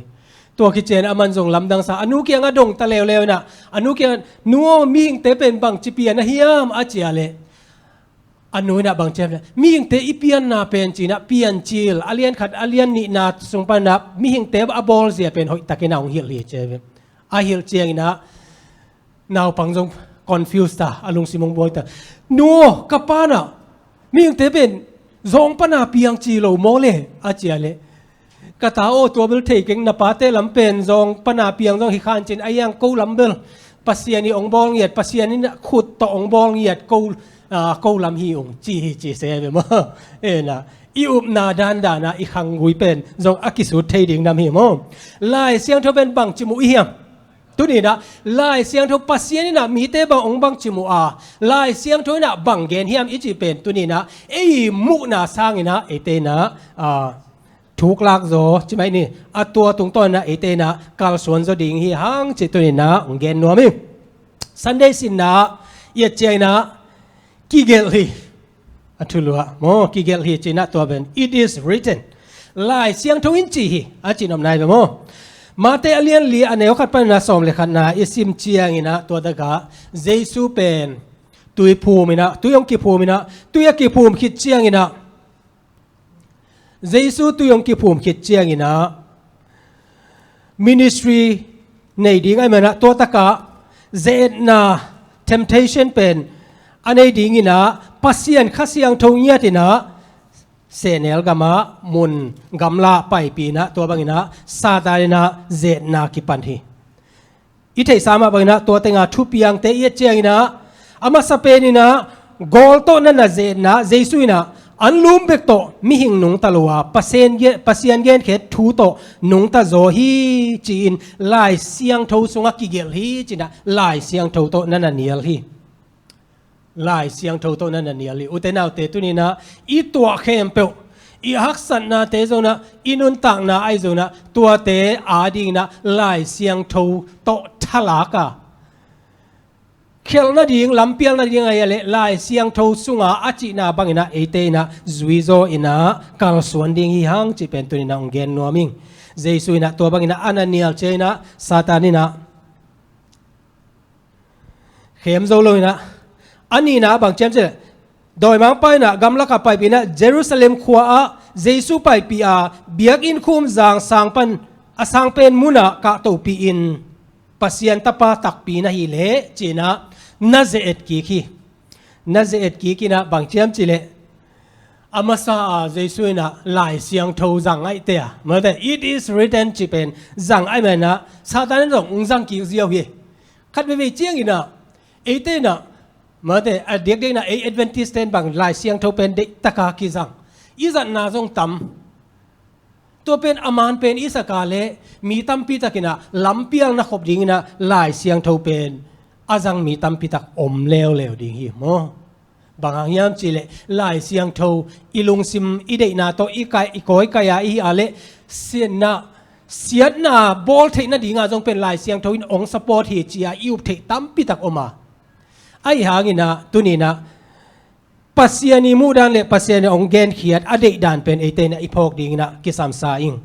Tua khit ciang a man zong lamdang sa, a nu kiangah dong ta leuleu inah, a nu kiangah, nu aw, mihingte pen bangci pian a hiam a cih leh, a nu inah bang ci hiam leh, mihingte i pianna pen ci inah Piancil a lian khat a lian nihna sung pan inah mihingte a bawlzia pen hoihtak inah hong hilh hi ci ve. A hilh ciang inah naupang zong confuse ta, a lungsim hong buai ta. Nu aw, ka pa inah mihingte pen zawng pan a piang ci lo maw le a cih leh, Ka ta aw, tua bel thei keng, na pate lam pen zong pana piang zong hi khan cin, a hiang ko lam bel Pasian i ong bawl ngiat, Pasian in khut tawh ong bawl ngiat ko, ah, ko lam hi ung ci hi ci se ve maw. Ena i upna dandan a i khanggui pen zong a kisut thei ding nam hi maw. Lai Siangtho pen bang ci mu i hiam? Tuni na Lai Siangtho Pasian ina mite bang ong bang ci mu a, Lai Siangtho ina bang gen hiam i ci pen tuni na ei muhna sangina eite na, ah, thuklak zaw ci mai ni, a tua tungtawn na eite na kalsuan zaw ding hi hang ci tuni na ong gen nuam hi. Sunday sinna i et ciang ina kigelh hi. A thulua maw, kigelh hi cina tua ben, "It is written." Lai Siangtho in ci hi a ci nop nai ve maw. Mate a lian li a neu khat panna sawm le khatna i sim ciang ina tua taka Jesu pen tui phum ina, tui ong kiphum ina, tui a kiphum khit ciang ina, Jesu tui ong kiphum khit ciang ina ministry nei ding ai mana tua taka zeetna, temptation pen a nei ding ina Pasian Kha Siangtho ngiat ina sehnel gama mun gamla paipina tua bangina Satan ina zeetna kipan hi. I theihsa mah bangina tua tenga thupiangte i et ciang ina a masa pen ina gawl tawh na na zeetna Jesu ina an lum bek tawh mihing nungta lo a Pasian gen, Pasian genkhet thu tawh nungta zaw hi ci-in Lai Siangtho sunga kigelh hi cina Lai Siangtho tawh na na nial hi. Lai Siangtho tawh na na nial hi. Ute naute tuni na i tuah khempeuh, i haksatnate zong na, i nuntakna ai zong na, tuate a ding na Lai Siangtho tawh thalak a khelh nading, lampial nading ai a le Lai Siangtho sunga a cihna bangina eite ina zui zaw ina kalsuan ding hi hang ci pen tuni na ong gen nuam ing. Jesu ina tua bangina a na nial ciang ina Satan ina khem zo lo ina, a nihna bang ciam cileh, dawimangpa ina gamlaka paipih ina Jerusalem khua ah Jesu paipih a biakinn khum zang sang pan a sang pen muna kahtopi in Pasian tapa takpi na hi leh cina na ze-et kik hi. Na ze-et kik ina bang ciam cileh, a masa a Jesu ina Lai Siangtho zang ngaihte a mate, "It is written," ci pen zang ai mana Satan in zong ung zang kik ziau hi. Khat veivei ciang ina eite ina mate a diakdiak ina ei Adventist ten bang Lai Siangtho pen deih taka kizang i zatna zong tam. Tua pen a man pen i saka le mi tampi tak ina lampial na khop ding ina Lai Siangtho pen a zang mi tampi tak om leuleu ding hi maw. Bang hang hiam cileh Lai Siangtho i lungsim i deihna tawh i kai, i kawi kai a i hi a le siatna, siatna bawl theih nadinga zong pen Lai Siangtho in ong support hi ci a i up theih tampi tak om a. Ahi hang ina tuni na Pasian i muhdan le Pasian i ong genkhiat a deihdan pen eite ina i phawk ding ina kisamsa ing.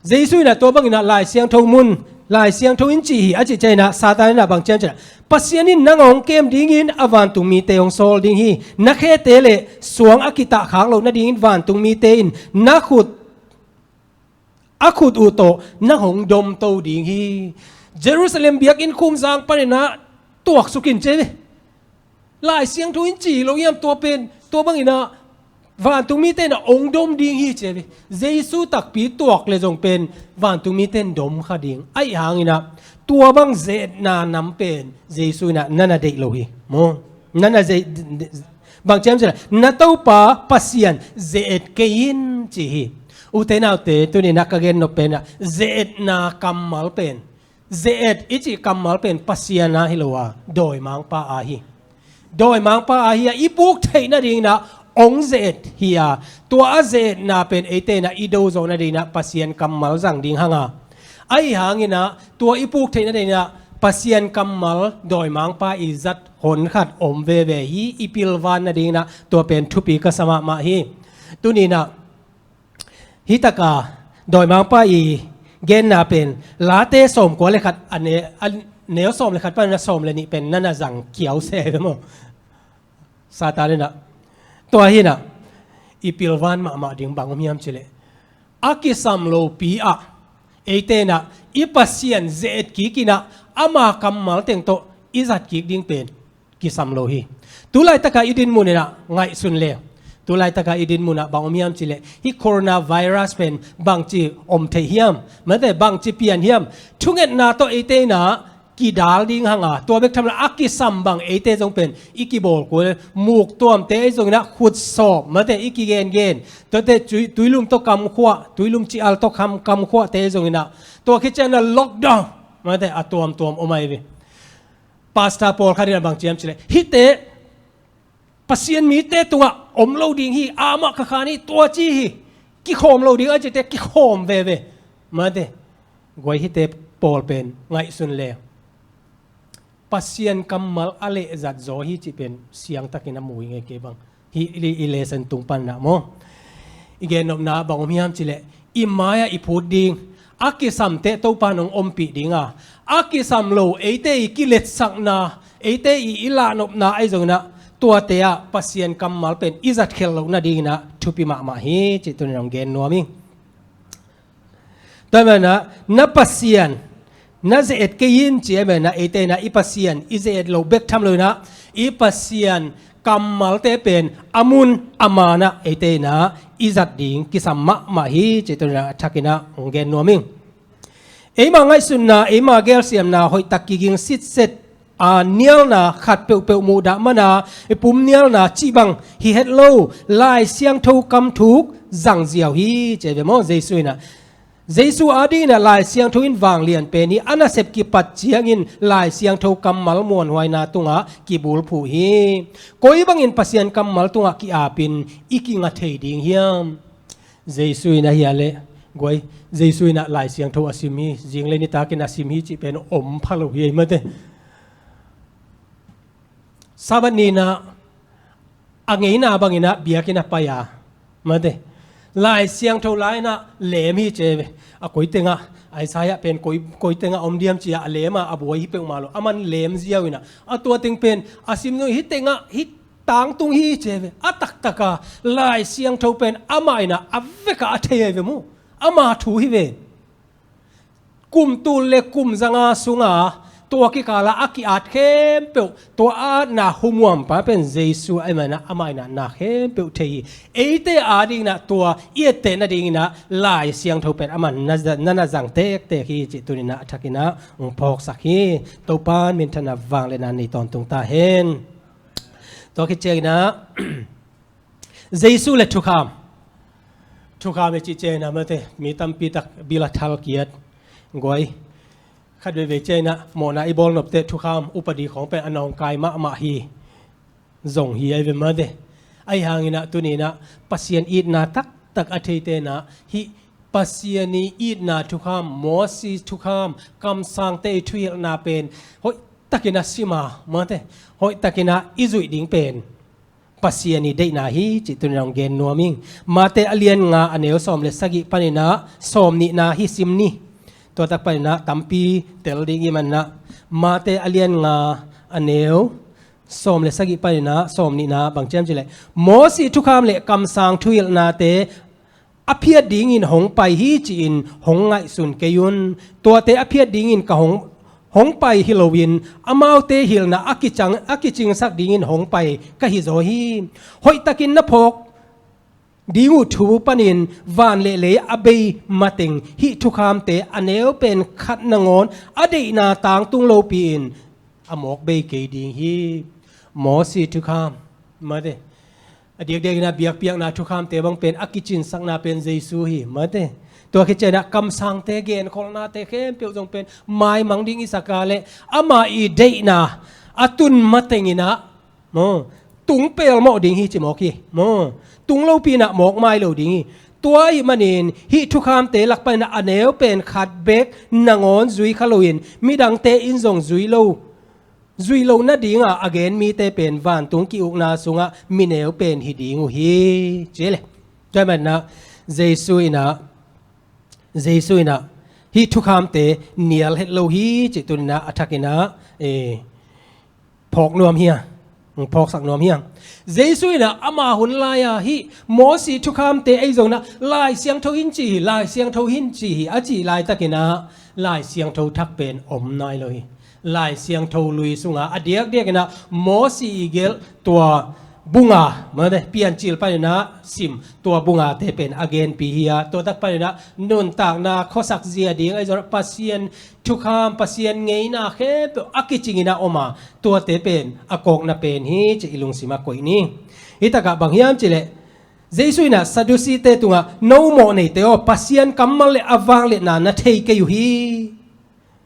Jesu ina tua bangina Lai Siangtho mun, Lai Siangtho in ci hi a cih ciang ina Satan ina bang ciam cileh, "Pasian in nang a ong kem dingin a vantung mite ong sawl ding hi. Na khete le suang a kitahkhak loh nadingin vantung mite in na khut, a khut uh tawh nang hong domto ding hi." Jerusalem biakinn khum zang pan ina tuaksuk in ci ve. Lai Siangtho in ci lo hiam tua pen, tua bangina vantung mite ina ong dom ding hi ci ve. Jesu takpi tuak le zong pen vantung mite in dom kha ding. Ahi hang ina tua bang zeetna nam pen Jesu ina na na deih lo hi maw. Na na ze-, bang ciam cileh, "Na Topa Pasian ze-et kei in," ci hi. Ute naute tuni na ka gen nop pen ina ze-etna kammal pen, ze-et i cih kammal pen Pasian a hi lo a dawimangpa a hi. Dawimangpa a hi a i puk theih nading ina ong ze-et hi a, tua a ze-etna pen eite ina i do zawh nading ina Pasian kammal zang ding hang a. Ahi hang ina tua i puk theih nading ina Pasian kammal dawimangpa i zat honkhat om veve hi, i pilvan nading ina tua pen thupi ka sa mahmah hi. Tuni ina hih taka dawimangpa i genna pen Late sawmkua le khat a ne-, a neu sawm le khat pan na sawm le nih pen na na zang kiau se ve maw. Satan ina tua hi ina i pilvan mahmah ding bang om hiam cileh, a kisam lopi ah eite ina i Pasian ze-et kik ina ama kammal teng tawh i zat kik ding pen kisam lo hi. Tulaitaka i dinmun ina ngaihsun le Tu laitaka i din munah bang om hiam cileh, hih coronavirus pen bangci om theih hiam? Mate, bangci pian hiam? Thungetna tawh eite inah kidal ding hanga, tua bek tham lo a kisam bang eite zong pen i kibawl kul, muk tuamte ei zong inah khutsawp, mate, i kigengen, tuate tui, tuilum tawh kamkhuah, tuilum cial tawh kam, kamkhuahte ei zong inah, tua khit ciangin lockdown, mate, a tuamtuam om ahi ve. Pastor pawlkhat inah bang ciam cileh, hihte Pasian mite tungah om lo ding hi, amah ka khan hi, tua ci hi, kikhawm lo ding a cite kikhawm veve. Mate, guai hihte pawl pen ngaihsun le Pasian kammal a lehzat zaw hi cih pen siangtakin a mu hi ngei kei bang. Hih i, i lesson tung panah maw, i gennopna bang om hiam cileh, i mai-ah i phut ding a kisamte Topa in hong ompih dinga, a kisam lo eite i kiletsakna, eite i, i lahnopna ahi zong inah, tuate ah Pasian kammal pen i zatkhelh loh nading inah thupi mahmah hi cih tuni-in hong gen nuam ing. Tua hi manah, na Pasian na ze-et kei in ci ahi manah, eite inah i Pasian i ze-et loh bek tham lo inah, i Pasian kammalte pen a mun a manah eite inah i zat ding kisam mahmah hi cih tuni-in a thakin ah hong gen nuam ing. Eima ngaihsutna, eima gelsiamna hoihtak kiging sitset a, nialna khat peuhpeuh muhdah mana, i pum nialna cih bang hi het lo, Lai Siangtho kamthuk zangziau hi ci ahi ve maw, Jesu inah. Jesu ading inah Lai Siangtho in vanglian pen hi, a nasep kipat ciangin Lai Siangtho kammal muanhuaina tungah kibulphuh hi. Koi bangin Pasian kammal tungah ki-apin i kinga thei ding hiam? Jesu inah hi a leh, guai, Jesu inah Lai Siangtho a sim hi, zing le nitakin a sim hi cih pen om pha lo hi ei mate. Sabbath ni inah a ngeina bang inah biakinn ah pai a, mate, Lai Siangtho la inah lem hi ci ahi ve. A koi tengah, Isaiah pen koi, koi tengah om diam ci-a a lem a, a buai hi peuhmah lo, aman lem ziau inah, a tua teng pen a sim zong hih tengah, hih tangtung hi ci ahi ve. A taktaka Lai Siangtho pen amah inah a vekah a thei ahi ve maw. Ama thu hi ve. Kum tul le kum zanga sunga tua kikala a ki-at khempeuh, tua a atna humuampa pen Jesu ahi manah amah inah na khempeuh thei hi. Eite ading inah tua i etteh nading inah Lai Siangtho pen amah na, na, na zang tektek hi cih tuni inah a thakin ah hong phawksak hi. Topa minthanna vangliatna nei tawntung ta hen. Tua khit ciangin ah Jesu le thukham. Thukham i cih ciangin ah mate, mi tampi tak bil a thal kiat. Guai, khat veivei ciangin ah mawhna i bawl nopteh thukham upadi khawng pen a nawngkai mahmah hi. Zong hi ahi ve mate. Ahi hangin ah tuni inah Pasian itna taktak a theite inah hih Pasian i itna thukham, Moses thukham, kamsangte i thuhilhna pen hoihtakin a sim a, mate, hoihtakin ah i zuih ding pen Pasian i deihna hi cih tuni inah hong gen nuam ing. Mate a lian nga a neu sawm le sagih panin ah sawm nihna hi sim ni. Tua tak panin ah tampi tel ding i hih manah Mate a lian nga a neu sawm le sagih panin ah sawm nihna bang ciam cileh, Moses thukham le kamsang thuhilhnate a phiat dingin hong pai hi ci-in hong ngaihsun kei un. Tuate a phiat dingin ka hong, hong pai hi loin amaute hilhna a kicang, a kicingsak dingin hong pai ka hi zaw hi. Hoihtakin na phawk ding uh thu panin van le lei a bei mateng hih thukhamte a neu pen khat nangawn a deihna tangtung lopi-in a mawk bei kei ding hi. Moses thukham, mate, a diakdiak inah biakpiakna thukhamte bang pen a kicinsakna pen Jesu hi, mate. Tua khit ciangin ah kamsangte genkholhnate khempeuh zong pen maimang ding i sak a leh ama i deihna a tun mateng inah maw, tung pelmawh ding hi ci mawk hi. Maw, tung lopi inah mawk mai lo ding hi. Tua ahih manin hih thukhamte lak panin ah a neu pen khat bek nangawn zui kha loin midangte in zong zui lo, zui lo nadinga a gen mite pen vantung ki-ukna sungah mi neu pen hi ding uh hi ci le. Tua ahih manin ah Jesu inah, Jesu inah hih thukhamte nial het lo hi cih tuni inah a thakin ah, eh, phawk nuam hi a, phawksak nuam hi a. Jesu inah ama hun lai-a hih Moses thukhamte ei zong inah Lai Siangtho in ci hi, Lai Siangtho in ci hi a cih laitakin ah Lai Siangtho thak pen om nai lo hi. Lai Siangtho lui sunga a diakdiak inah Moses i gelh tua Bunga, mate, Piancil paninah sim, tua bungate pen a genpi hi a, tua tak paninah nuntakna khuasak zia ding, ahi zongah Pasian thukham, Pasian ngeina khempeuh a kicinginah om a, tuate pen a kawkna pen hi ci i lungsimah koih ni. Hitakah bang hiam cileh, Jesu inah Sadducee-te tungah, "No mawh neite aw, Pasian kammal le a vangliatna na thei kei uh hi."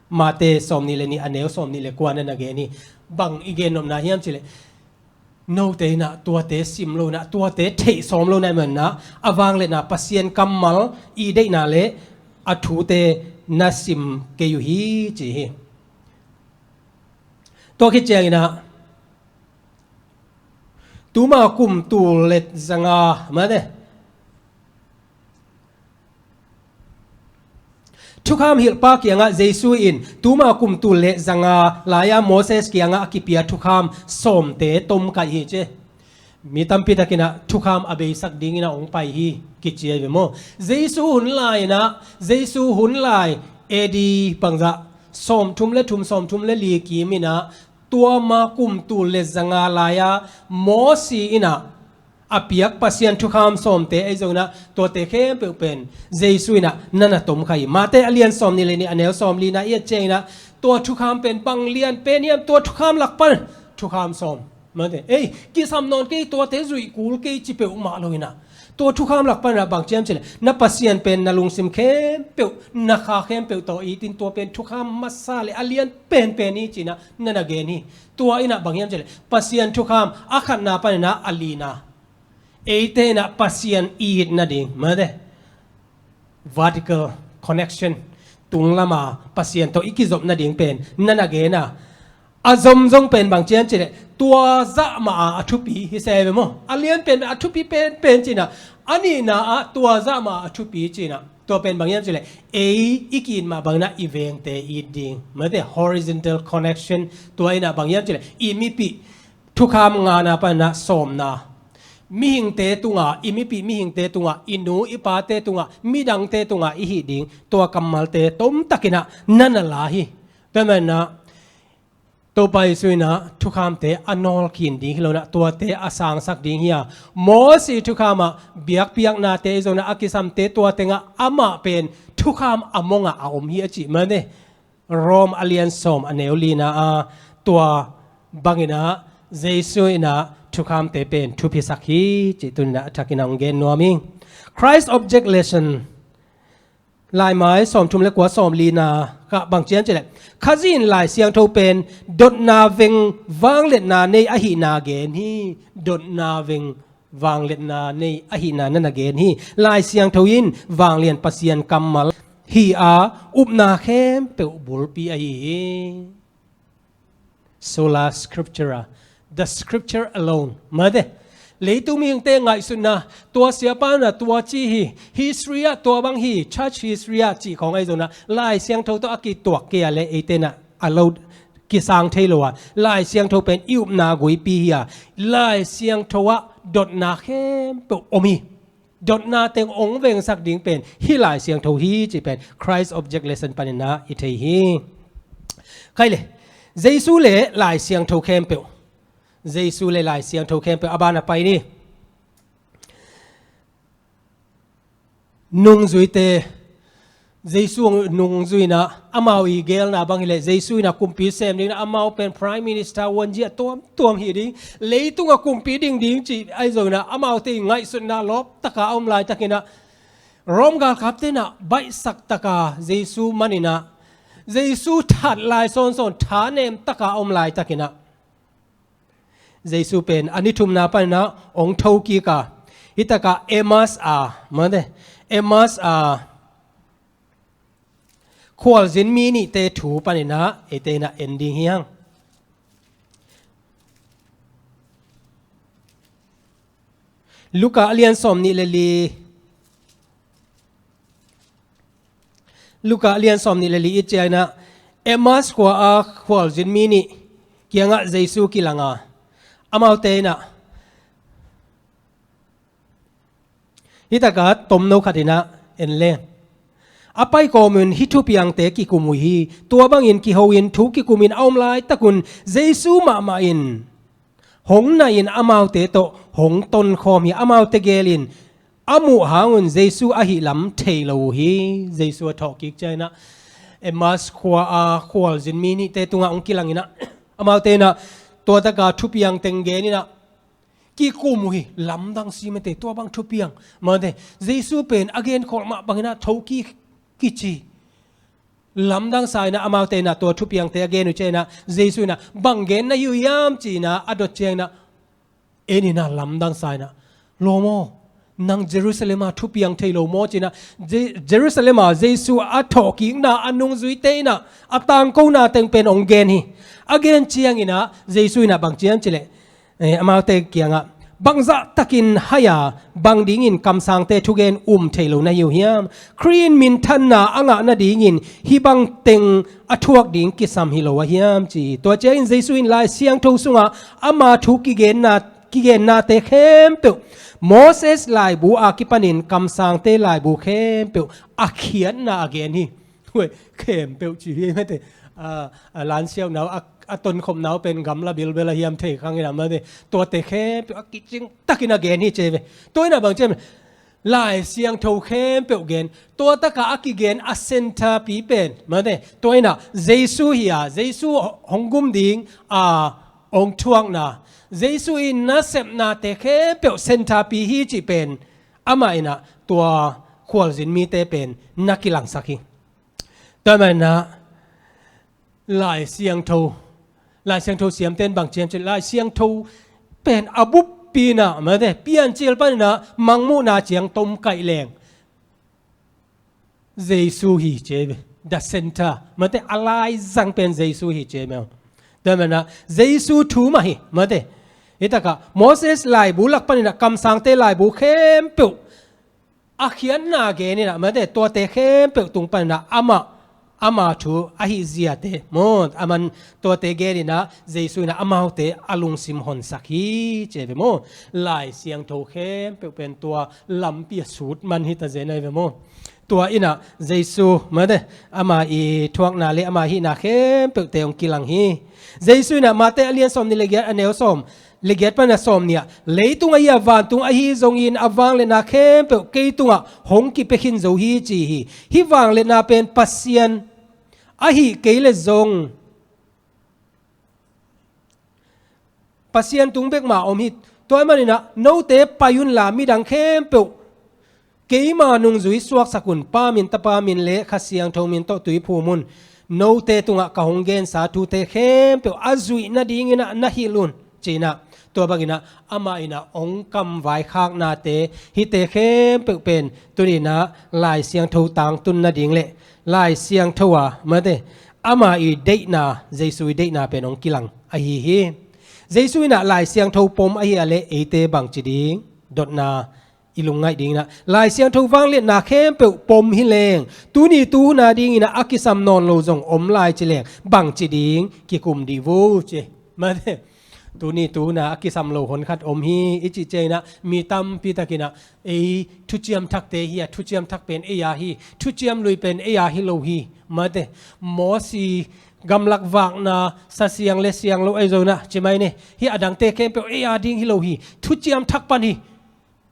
Mate sawmnih le nih, a neu sawmnih le kua na na gen hi. Bang i gennopna hiam cileh, note inah tuate sim lo inah, tuate theih sawm lo inah, i manah a vangliatna, Pasian kammal i deihna le a thute na sim kei uh hi ci hi. Tua khit cianginah tuma kum tul le zanga, mate, thukham hilhpa kiangah Jesu in tuma kum tul le zanga lai-a Moses kiangah a kipia thukham sawmte tomkaih hi ci. Mi tampi takinah thukham a beisak dinginah hong pai hi kici ahi ve maw? Jesu hun lai-inah, Jesu hun lai A D bangzah sawmthum le thum, sawmthum le li kiminah, tua ma kum tul le zanga lai-a Mosi inah a piak Pasian thukham sawmte ahi zonginah, tuate khempeuh pen Jesu inah na na tomkha hi. Mate a lian sawmnih le nih, a neu sawmlina i et cianginah, tua thukham pen bang lian pen hiam, tua thukham lak pan thukham sawm, mate, ei, kisam nawn kei, tuate zuih kul kei ci peuhmah loinah, tua thukham lak panah bang ci hiam cileh, na Pasian pen na lungsim khempeuh, na kha khempeuh tawh itin, tua pen thukham masa le a lian penpen hi cinah na na gen hi. Tua inah bang hiam cileh, Pasian thukham a khatna paninah a lina, eite inah Pasian i it nading, mate, vertical connection, tunglama Pasian tawh i kizop nading pen na na gen a, a zomzong pen bang ci hiam cileh, tua zah mah a a thupi hi se ve maw? A lian pen a thupi penpen cinah, a nihna ah tua zah mah a a thupi cinah, tua pen bang hiam cileh, ei i ki-it mah banginah i vengte it ding, mate, horizontal connection. Tua inah bang hiam cileh, i mipih thukham ngana panah sawmna, mihingte tungah, i mipih mihingte tungah, i nu i pate tungah, midangte tungah i hih ding, tua kammalte tomtakinah na na la hi. Tua manah Topa Jesu inah thukhamte a nawlkhin ding hi lonah, tuate a sangsak ding hi a, Mosi thukham ah biakpiaknate ahi zonginah a kisamte, tua tengah amah pen thukham a mongah a om hi a cih, mate, Rom a lian sawm, a neu lina a, tua banginah Jesu inah thukhamte pen thuphisak hi cih tuninah a thakinah hong gen nuam hi. Christ Object Lesson, laimai sawmthum le kua, sawmlina kah bang ci hiam cileh, Khazih in Lai Siangtho pen dotna veng vangliatna nei ahihna gen hi. Dotna veng vangliatna nei ahihna na na gen hi. Lai Siangtho in vanglian Pasian kammal hi a, upna khempeuh bulpi ahi hi. Sola Scriptura, the Scripture alone. Mate, leitung mihingte ngaihsutna, tua siapa inah tua ci hi, history ah tua bang hi, church history ah cih khawng ahi zonginah, Lai Siangtho tawh a kituak kei a le eite inah a lo kisang thei lo a, Lai Siangtho pen i upna guipi hi a, Lai Siangtho ah dotna khempeuh om hi. Dotna teng hong vengsak ding pen hih Lai Siangtho hi cih pen Christ Object Lesson paninah i thei hi. Khai le, Jesu le Lai Siangtho khempeuh, Jesu le Lai Siangtho khempeuh a ban a pai ni. Nungzuite, Jesu nungzuinah amau i gelna bang hileh, Jesu inah kumpi sem dinginah amau pen Prime Minister, uanzia tuamtuam hi ding, leitungah kumpi ding ding cih ahi zonginah, amaute i ngaihsutna lawptaka a om laitakinah, Rom galkapte inah baihsak taka Jesu maninah, Jesu that lai sawnsawn thanemtaka a om laitakinah, Jesu pen a ni thumna paninah hong thokik a, hitakah Emmaus a, mate, Emmaus a khualzin mi nihte thu paninah eite inah en ding hi hang. Luka a lian sawmnih le li, Luka a lian sawmnih le li i et cianginah, Emmaus khua-a khualzin mi nih kiangah Jesu kilang a, amaute inah, hitakah tomno khat inah en le, a pai kawmin hih thupiangte kikum uh hi. Tua bangin kiho in thu kikumin a om laitakun Jesu mahmah in hong nahin amaute tawh hong tonkhawm hi. Amaute gelin a muh hangun Jesu ahi lam thei lo uh hi. Jesu a thawhkik cianginah Emmaus khua-a khualzin mi nihte tungah hong kilanginah amaute inah tua taka thupiang teng geninah kikum uh hi. Lamdang si mate, tua bang thupiang mate, Jesu pen a genkholh mah banginah thokik kici. Lamdang sa inah amaute inah tua thupiangte a gen uh cianginah Jesu inah bang gen na hi uh hiam ci-inah a dot cianginah en inah lamdang sa inah, lawm aw, nang Jerusalem ah thupiang thei lo maw ci-inah Je- Jerusalem ah Jesu a thawhkikna a nungzuite inah a tangkona teng pen hong gen hi. A gen cianginah Jesu inah bang ci hiam cileh, eh, amaute kiangah bangzah takin hai-a bang dingin kamsangte thugen um thei lo na hi uh hiam? Khrih in minthanna a ngah nadingin hih bang teng a thuak ding kisam hi lo a hiam ci hi. Tua ciangin Jesu in Lai Siangtho sungah ama thu kigenna kigennate khempeuh, Moses laibu a kipanin kamsangte laibu khempeuh a khiatna a gen hi. Huai, khempeuh ci hi mate. A, a lansiaunau a, a tonkhopnau pen gamla bilbel a hiam thei khang inah mate, tuate khempeuh a kicing takin a gen hi ci hi ve. Tua inah bang ci hiam, Lai Siangtho khempeuh gen, tua taka a kigen a centre pi pen mate, tua inah Jesu hi a, Jesu hong gum ding a hong thuakna, Jesu in nasepnate khempeuh centre pi hi cih pen amah inah tua khualzin mite pen na kilangsak hi. Tua manah Lai Siangtho, Lai Siangtho siamten bang ci hiam cileh Lai Siangtho pen a buppi inah mate, Piancil paninah Mangmuhna ciang tom kaih leng Jesu hi ci hi ve. The centre mate, a laizang pen Jesu hi ci hi ve. Tua manah Jesu thu mah hi mate. Hih takah Moses laibu lak paninah kamsangte laibu khempeuh a khiatna geninah mate, tuate khempeuh tung paninah amah ama thu ahi ziate maw, aman tuate geninah Jesu inah amaute a lungsim honsak hi ci hi ve maw. Lai Siangtho khempeuh pen tua lampi a sut man hi ta zen ahi ve maw. Tua inah Jesu mate, ama i thuakna le ama hihna khempeuhte hong kilang hi. Jesu inah Mate a lian sawm nih le giat a neu sawm le giat pan a sawm nih ah, leitung ahi a vantung ahi zongin a vangliatna khempeuh kei tungah hong kipia khin zo hi ci hi. Hih vangliatna pen Pasian ahi kei le zong Pasian tung bek mah om hi. Tua ahih maninah note pai unla midang khempeuh keima nungzui suaksak un, Pa min, Tapa min le Kha Siangtho min tawh tui phum un. Note tungah ka hong gensa thute khempeuh a zuih nadinginah na hilh un ci-inah, tua banginah amah inah hong kamvaikhaknate hihte khempeuh pen tuninah Lai Siangtho tangtun nading le Lai Siangtho a mate, ama i deihna, Jesu i deihna pen hong kilang ahi hi. Jesu inah Lai Siangtho pom ahi a le eite bangci ding dotna i lungngaih dinginah Lai Siangtho vangliatna khempeuh pom hi leng, tuni tuhuna dinginah a kisam nawn lo zong om lai ci leng bangci ding kikum dih vo ci. Mate, tuni tuhuna a kisam lo honkhat om hi i cih cianginah mi tampi takinah ei thuciam thakte hi a, thuciam thak pen ei a hi, thuciam lui pen ei a hi lo hi. Mate, Mosi gamlak vakna sa siang le siang lo ei zonah ci mai ne, hih a dangte khempeuh ei a ding hi lo hi, thuciam thak pan hi.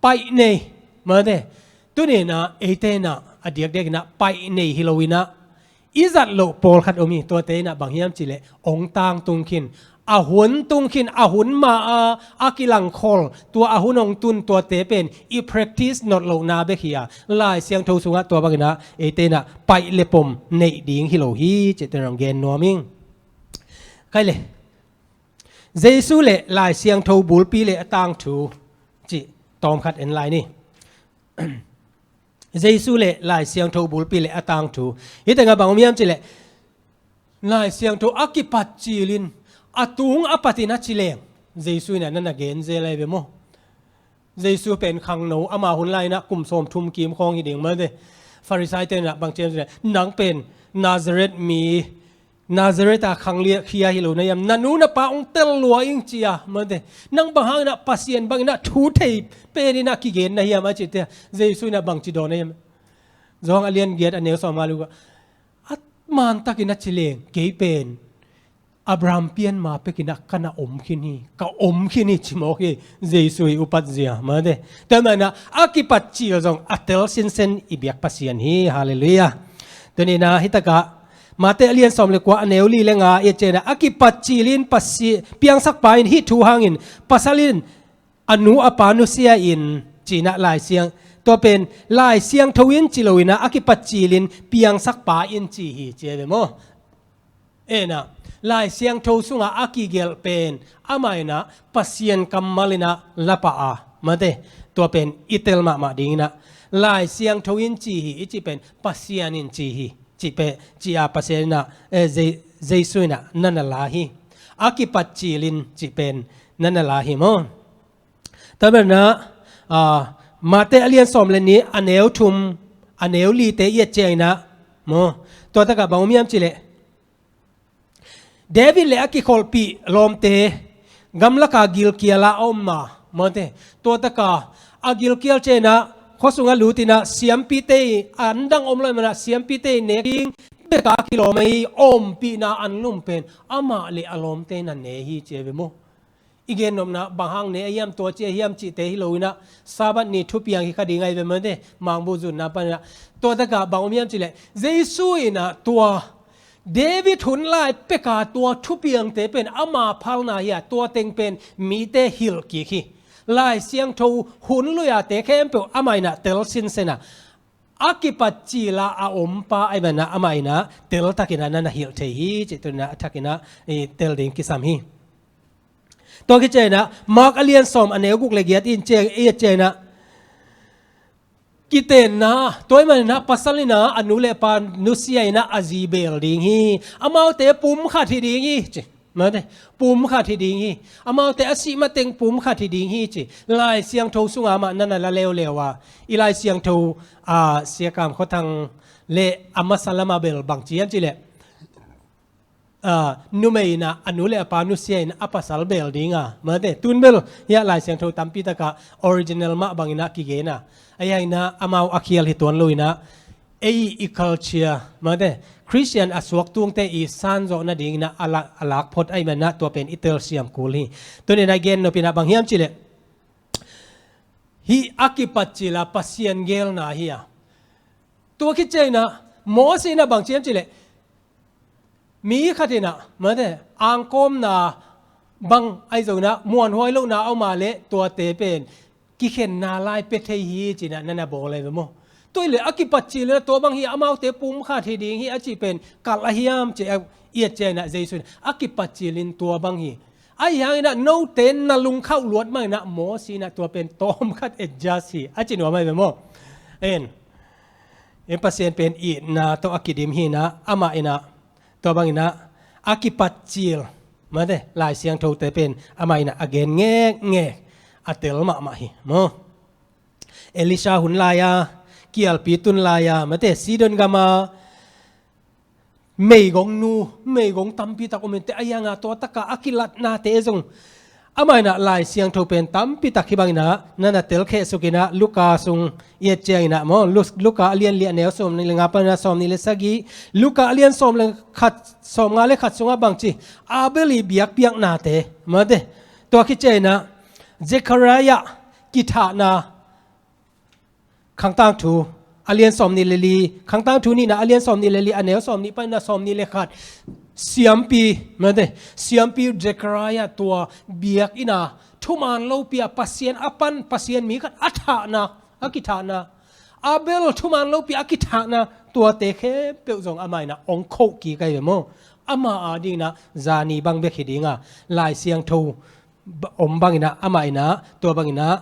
Paih nei mate. Tuninah eite inah a diakdiakinah paih nei hi loinah i zat loh pawlkhat om hi. Tuate inah bang hiam cileh hong tangtung khin, a hun tung khin, a hun ma-a a kilangkhol, tua a hun hong tun tuate pen i practice not lohna bek hi a, Lai Siangtho sungah tua banginah eite inah paih le pom neih ding hi lo hi cih tawh hong gen nuam ing. Khai le, Jesu le Lai Siangtho bulpi le a tangthu cih tawmkhat en lai ni. Jesu le Lai Siangtho bulpi le a tangthu. Hih tengah bang om hiam cileh Lai Siangtho a kipat cilin a tung a patin a ci leng Jesu inah na na gen zel ahi ve maw. Jesu pen khangno, ama hun lai inah kum sawmthum kim khawng hi ding mate. Farisai te inah bang ci hiam cileh, nang pen Nazareth mi, Nazareth a khang liah khia hi lo na hiam? Na nu na pa hong tel lua ing ci a mate. Nang bang hang inah Pasian bang inah thu thei pen inah kigen na hiam a cihte. Jesu inah bangci dawn na hiam? Johan a lian giat a neu sawm a luk ah, a mantakin a ci leng kei pen Abraham pianma pekinah ka na om khin hi, ka om khin hi ci mawk hi. Jesu i upat zia mate. Tua manah a kipat cil zong a tel sinsen i biak Pasian hi. Halleluiah. Tuninah hitakah Mate a lian sawm le kua a neu li le nga i et cianginah a kipat cilin pasi piangsak pa in hih thu hangin pasal in a nu a pa nusia in cinah Lai Siang, tua pen Lai Siangtho in ci loinah a kipat cilin piangsak pa in ci hi ci a ve maw? Enah Lai Siangtho sungah a kigelh pen amah inah Pasian kammal inah lapa a mate, tua pen i tel mahmah dinginah Lai Siangtho in ci hi i cih pen Pasian in ci hi. Cih pen ci a Pasian inah eh, Jesu inah na na la hi. A kipat cilin cih pen na na la hi maw? Tua manah ah, Mate a lian sawm le nih a neu thum a neu lite i et cianginah maw? Tua takah bang om hiam cileh David le a kikholhpih lawmte gamlaka gilkiala a om ma mate. Tua taka a gilkial cianginah khuasung a lutinah siampite i an dang om lo i manah siampite i nek ding beka a kilawm ei ompihna an lum pen amah le a lawmte na ne hi ci a ve maw? I gennopna bang hang ne a hiam tua ci a hiam cihte hi loinah Sabbath ni thupiang hi kha ding ahi ve mate. Mangbu zunna paninah tua takah bang om hiam cileh Jesu inah tua David hun lai peka tua thupiangte pen ama phalna hi a, tua teng pen mite hilh kik hi. Lai Siangtho hun luiate khempeuh amah inah tel sinsena a kipat cila a ompa ahi manah amah inah tel takinah na na hilh thei hi. Cih tuninah a thakinah i tel ding kisam hi. Tua kici inah Mark a lian sawm a neu guk le giat in ciang i et cianginah kitenna tua i maninah pasal inah a nu le pa nusia inah a zi beel ding hi. Amaute pum khat hi ding hi ci mate. Pum khat hi ding hi. Amaute a sih mateng pum khat hi ding hi ci. Lai Siangtho sunga mah na na la leuleu a i Lai Siangtho a Siakam Khuathang le a masa lama bel bang ci hiam cileh numei inah a nu le a pa nusia in a pasal beel dinga mate. Tun bel hiah Lai Siangtho tampi takah original mah banginah kigena ahi a inah amau a khial hi tuan loinah ei i culture mate Christian a suak tungte i sanzawh nadinginah a lak, a lak phot ahi manah tua pen i telsiam kul hi. Tuninah gennopinah bang hiam cileh hih a kipat cila Pasian gelna hi a. Tua kici inah Mose inah bang ci hiam cileh mi khat inah mate angkawmna bang ahi zonginah muanhuai lohna a om a le tuate pen kikhenna lai pia thei hi cinah na na bawl ahi ve maw? Tua i le a kipat cilinah tua bang hi amaute pum khat hi ding hi a cih pen kalh a hiam ci a i et cianginah Jesu inah a kipat cilin tua bang hi. Ahi hanginah note na lungkhauh luat manginah Mose inah tua pen tawm khat adjust hi a ci nuam ahi ve maw? En i Pasian pen itna tawh a kidim hinah amah inah tua banginah a kipat cil mate Lai Siangthote pen amah inah a gen ngekngek a tel mahmah hi maw? Elisha hun lai-a kialpi tun lai-a mate Sidon gama meigong nu meigong tampi tak om inte a hianga tua taka a kilatnate zong amah inah Lai Siangtho pen tampi tak hi banginah na na telkheh sukinah Luka sung i et cianginah maw? Lu- Luka a lian li a neu sawm nih le nga paninah sawm nih le sagih, Luka a lian sawm le khat sawm nga le khat sungah bangci Abel i biakpiaknate mate. Tua khit cianginah Zekhariah kithahna Khangtang thu a lian sawm nih le li, Khangtang thu nihna a lian sawm nih le li a neu sawm nih paninah sawm nih le khat siampi mate siampi Zekhariah tua biakinn a thuman lopi a Pasian a pan Pasian mi khat a thahna a kithahna Abel thuman lopi a kithahna tuate khempeuh zong amah inah ong khoh kik ahi ve maw? Amah a dinginah zani bang bek hi dinga Lai Siangtho ba- om banginah amah inah tua banginah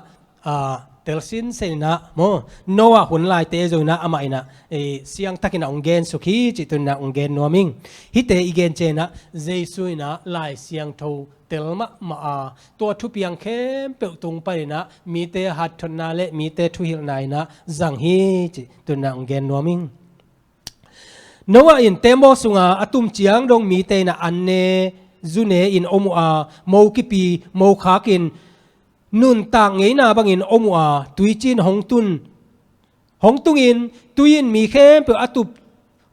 aa, tel sinsen inah maw? Noah hun laite zonginah amah inah eh, siangtakinah ong gensuk hi cih tuninah ong gen nuam ing. Hihte i gen cianginah Jesu inah Lai Siangtho tel mahmah a tua thupiang khempeuh tung paninah mite hatthotna le mite thuhilhna inah zang hi cih tuninah ong gen nuam ing. Noah in tembaw sunga a tum ciang dong mite inah an ne zu ne in om uh a mo kipi mo khakin nuntak ngeina bangin om uh a tuicin hong tun hong tungin tui in mi khempeuh a tup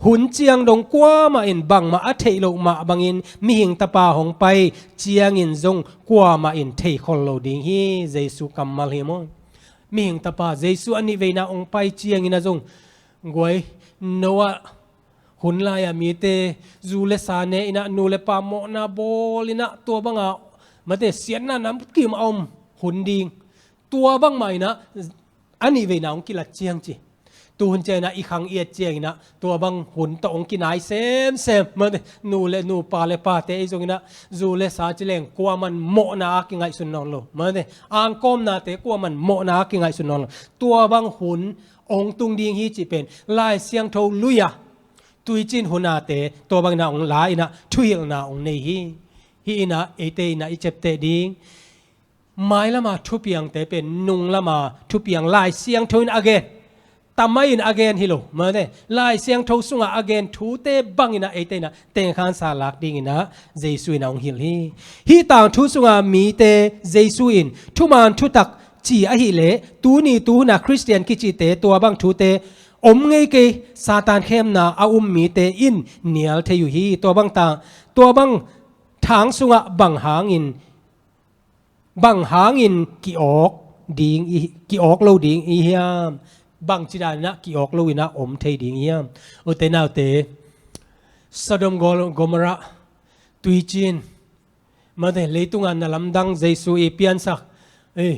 hun ciang dong kuamah in bangmah a theih loh mah bangin mihing tapa hong pai ciangin zong kuamah in theikhol lo ding hi. Jesu kammal hi maw? Mihing tapa Jesu a nih veina hong pai ciangin ah zong guai Noah hun lai-a mite zu le sa ne in ah nu le pa mawhna bawl in ah tua banga mate siatna namkim a om hun ding. Tua bangmah in ah a nih veina hong kilat ciang ci. Tuhun ciangin ah i khang i et ciangin ah tua bang hun tawh hong kinai semsem mate nu le nu pa le pate ei zongin ah zu le sa ci leng kuaman mawhna a kingaihsun nawn lo mate angkawmnate kuaman mawhna a kingaihsun nawn lo. Tua bang hun hong tung ding hi cih pen Lai Siangtho lui-a tuicin hunate tua bangin ah hong la in ah thuhilhna hong nei hi. Hih in ah eite in ah i ciapteh ding mailama thupiangte pen nunglama thupiang Lai Siangtho in a gen, tamai in a gen hi lo mate Lai Siangtho sungah a gen thute bangin ah eite in ah tengkhansa lak dingin ah Jesu in ah hong hilh hi. Hih tangthu sunga mite Jesu in thuman thutak ci ahih leh tuni tuhuna Khristian kicite tua bang thute om ngei kei, Satan khemna a um mite in nial thei uh hi. Tua bang ta, tua bang thang sungah bang hangin bang hangin ki-awk ding i, ki-awk lo ding i hiam? Bangci danin ah ki-awk lo in ah om thei ding i hiam? Ute naute, Sodom Gomorrah tuicin mate leitunga na lamdang Jesu i piansak ei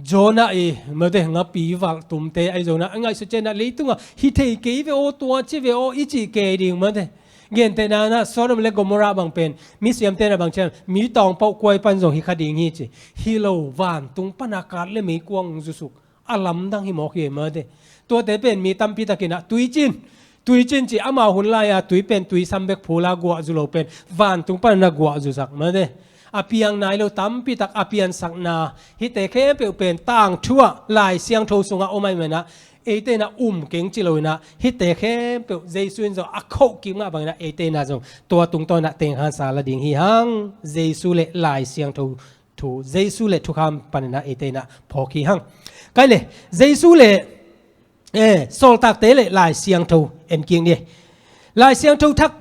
Jonah i mate ngapi valh tumte ahi zongin ah a ngaihsut ciangin ah leitunga hi thei kei ve aw, tua ci ve aw i cih kei ding mate. Gentehna in ah Sodom le Gomorrah bang pen misiamte in ah bang ciang mi tawngpauh kuai pan zong hi kha ding hi ci. Hi lo, vantung pana kat le meikuang zusuk a lamdang hi mawk hi mate. Tuate pen mi tampi takin ah tuicin tuicin ci amau hun lai-a tui pen tuisam bek phula guahzu lo pen vantung pana na guahzusak mate. A piang nai lo tampi tak a piansakna hihte khempeuh pen tangthu ah Lai Siangtho sungah om ahih manin ah eite in ah um keng ci lo in ah hihte khempeuh Jesu in zong a khoh kik mah bangin ah eite in ah zong tua tungtawn ah tengkhansa la ding hi hang. Jesu le Lai Siangtho thu, Jesu le thukham panin ah eite in ah phawk hi hang. Kai le Jesu le eh, Sawltakte le Lai Siangtho en kik ni. Lai Siangtho thak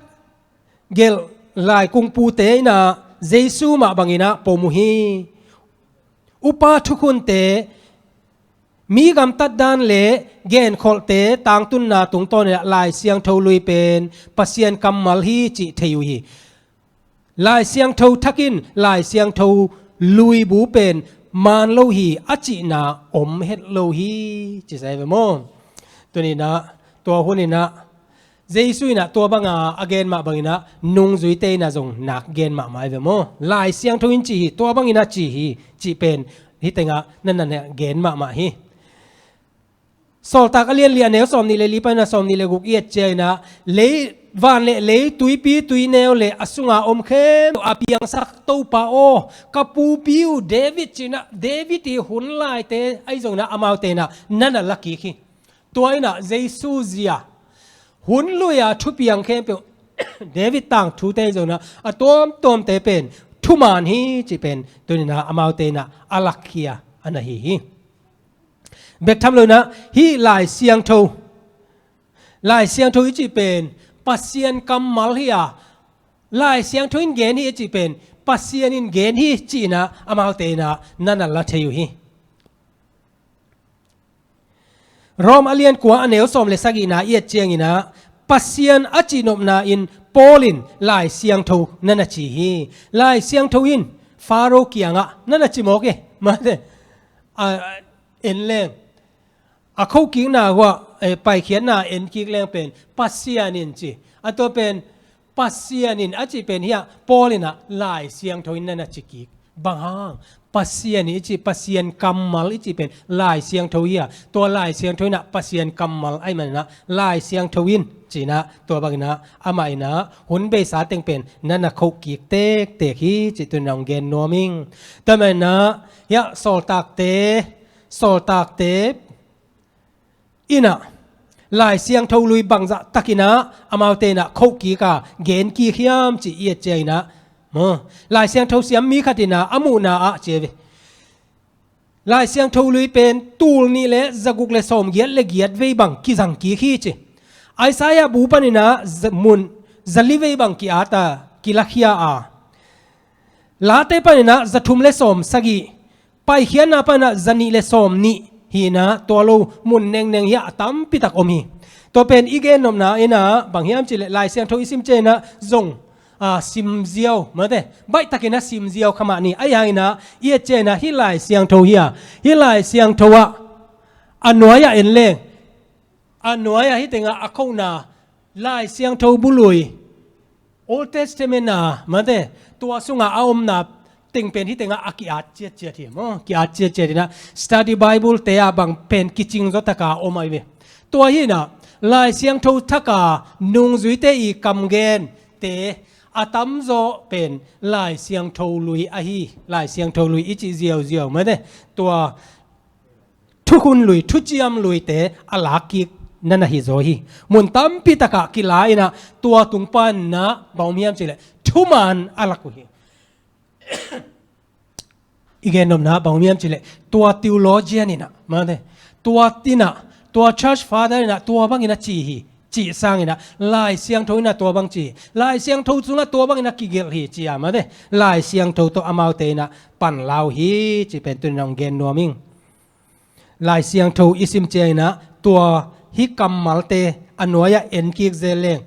gelh lai kungpute in ah Jesu mah bangin ah pom uh hi. Upa thukhunte mi gamtatdan le genkholhte tangtunna tungtawn in ah Lai Siangtho lui pen Pasian kammal hi cih thei uh hi. Lai Siangtho thak in Lai Siangtho lui bu pen maan lo hi a cihna om het lo hi ci sa hi ve maw? Tuni in ah tua hun in ah Jesu in ah tua banga a gen mah bangin ah nungzuite in ah zong nak gen mahmah hi ve maw? Lai Siangtho in ci hi, tua bangin ah ci hi cih pen hih tengah na na gen mahmah hi. Sawltak a lian li a neu sawmnih le li panin ah sawmnih le guk i et ciangin ah lei, van le lei, tuipi tuineu le a sunga om khempeuh a piangsak Topa aw, ka pupi uh David ci in ah David i hun laite ahi zongin ah amaute in ah na na la kik hi. Tua in ah Jesu zia hun lui-a thupiang khempeuh David tangthute ahi zongin ah a tuamtuamte pen thuman hi cih pen tuni in ah amaute in ah a lakkhia a na hi hi. Bek tham lo in ah hih Lai Siangtho, Lai Siangtho i cih pen Pasian kammal hi a, Lai Siangtho in gen hi i cih pen Pasian in gen hi ci in ah amaute in ah na na la thei uh hi. Rom a lian kua a neu sawm le sagihna i et ciangin ah Pasian a cihnopna in Paul in Lai Siangtho na na ci hi. Lai Siangtho in Faro kiangah na na ci mawk e. Mate a, a en leng a khokikna hua, eh, paikhiatna en kik leng pen Pasian in ci. A tua pen Pasian in a cih pen hi a, Paul in ah Lai Siangtho in na na ci kik. Bang hang? Pasian i cih, Pasian kammal i cih pen Lai Siangtho hi a, tua Lai Siangtho in ah Pasian kammal ahih manin ah Lai Siangtho in ci in ah tua bangin ah amah in ah hun beisa teng pen na na khoh kik tektek hi cih tuni in ah hong gen nuam ing. Tua manin ah hi a, Sawltakte, Sawltakte in ah Lai Siangtho lui bangzah takin ah amaute in ah khoh kik a gen kik hiam cih i et ciangin ah maw, Lai Siangtho siam mi khat in ah a muhna ah ci a ve. Lai Siangtho lui pen tul nih le zaguk le sawmgiat le giat vei bang kizang kik hi ci. Isaiah bu paninah za- mun zali vei bang ki-at a kilakhia a, Late paninah za thum le sawm sagih, Paikhiatna paninah za nih le sawm nih hinah, tua lo mun nengneng hi a tampitak om hi. Tua pen i gennopna inah bang hiam cihleh Lai Siangtho i sim cianginah zong a, simziau, mate, baihtakin a simziau khamah ni. Ahi hanginah i et cianginah hih Lai Siangtho hi a, hih Lai Siangtho ah a nuai-ah en leng, a nuai-ah hih tengah a khona Lai Siangtho bu lui, Old Testament a, mate, tua sungah a omna teng pen hih tengah a ki-at ciatciat hi maw? Ki-at ciatciat hinah study Bible te ah bang pen kicing zaw taka om ahi ve. Tua hinah Lai Siangtho thaka nungzuite i kamgente a tamzaw pen Lai Siangtho lui ahi, Lai Siangtho lui i cih ziauziau, mate, tua thukhun lui, thuciam luite a lakkik nan ahi zaw hi. Mun tampi takah kila inah tua tung paninah bang om hiam cihleh thuman a lak uh hi. I gennopna bang om hiam cihleh tua theologian inah, mate, tua tinah, tua church father inah tua bangin a ci hi, cih sanginah Lai Siangtho inah tua bang ci hi, Lai Siangtho sungah tua bangin a kigelh hi, ci a, mate, Lai Siangtho tawh amaute inah panla uh hi, cih pen tuninah hong gen nuam ing. Lai Siangtho i sim cianginah tua hih kammalte a nuai-ah en kik zel leng,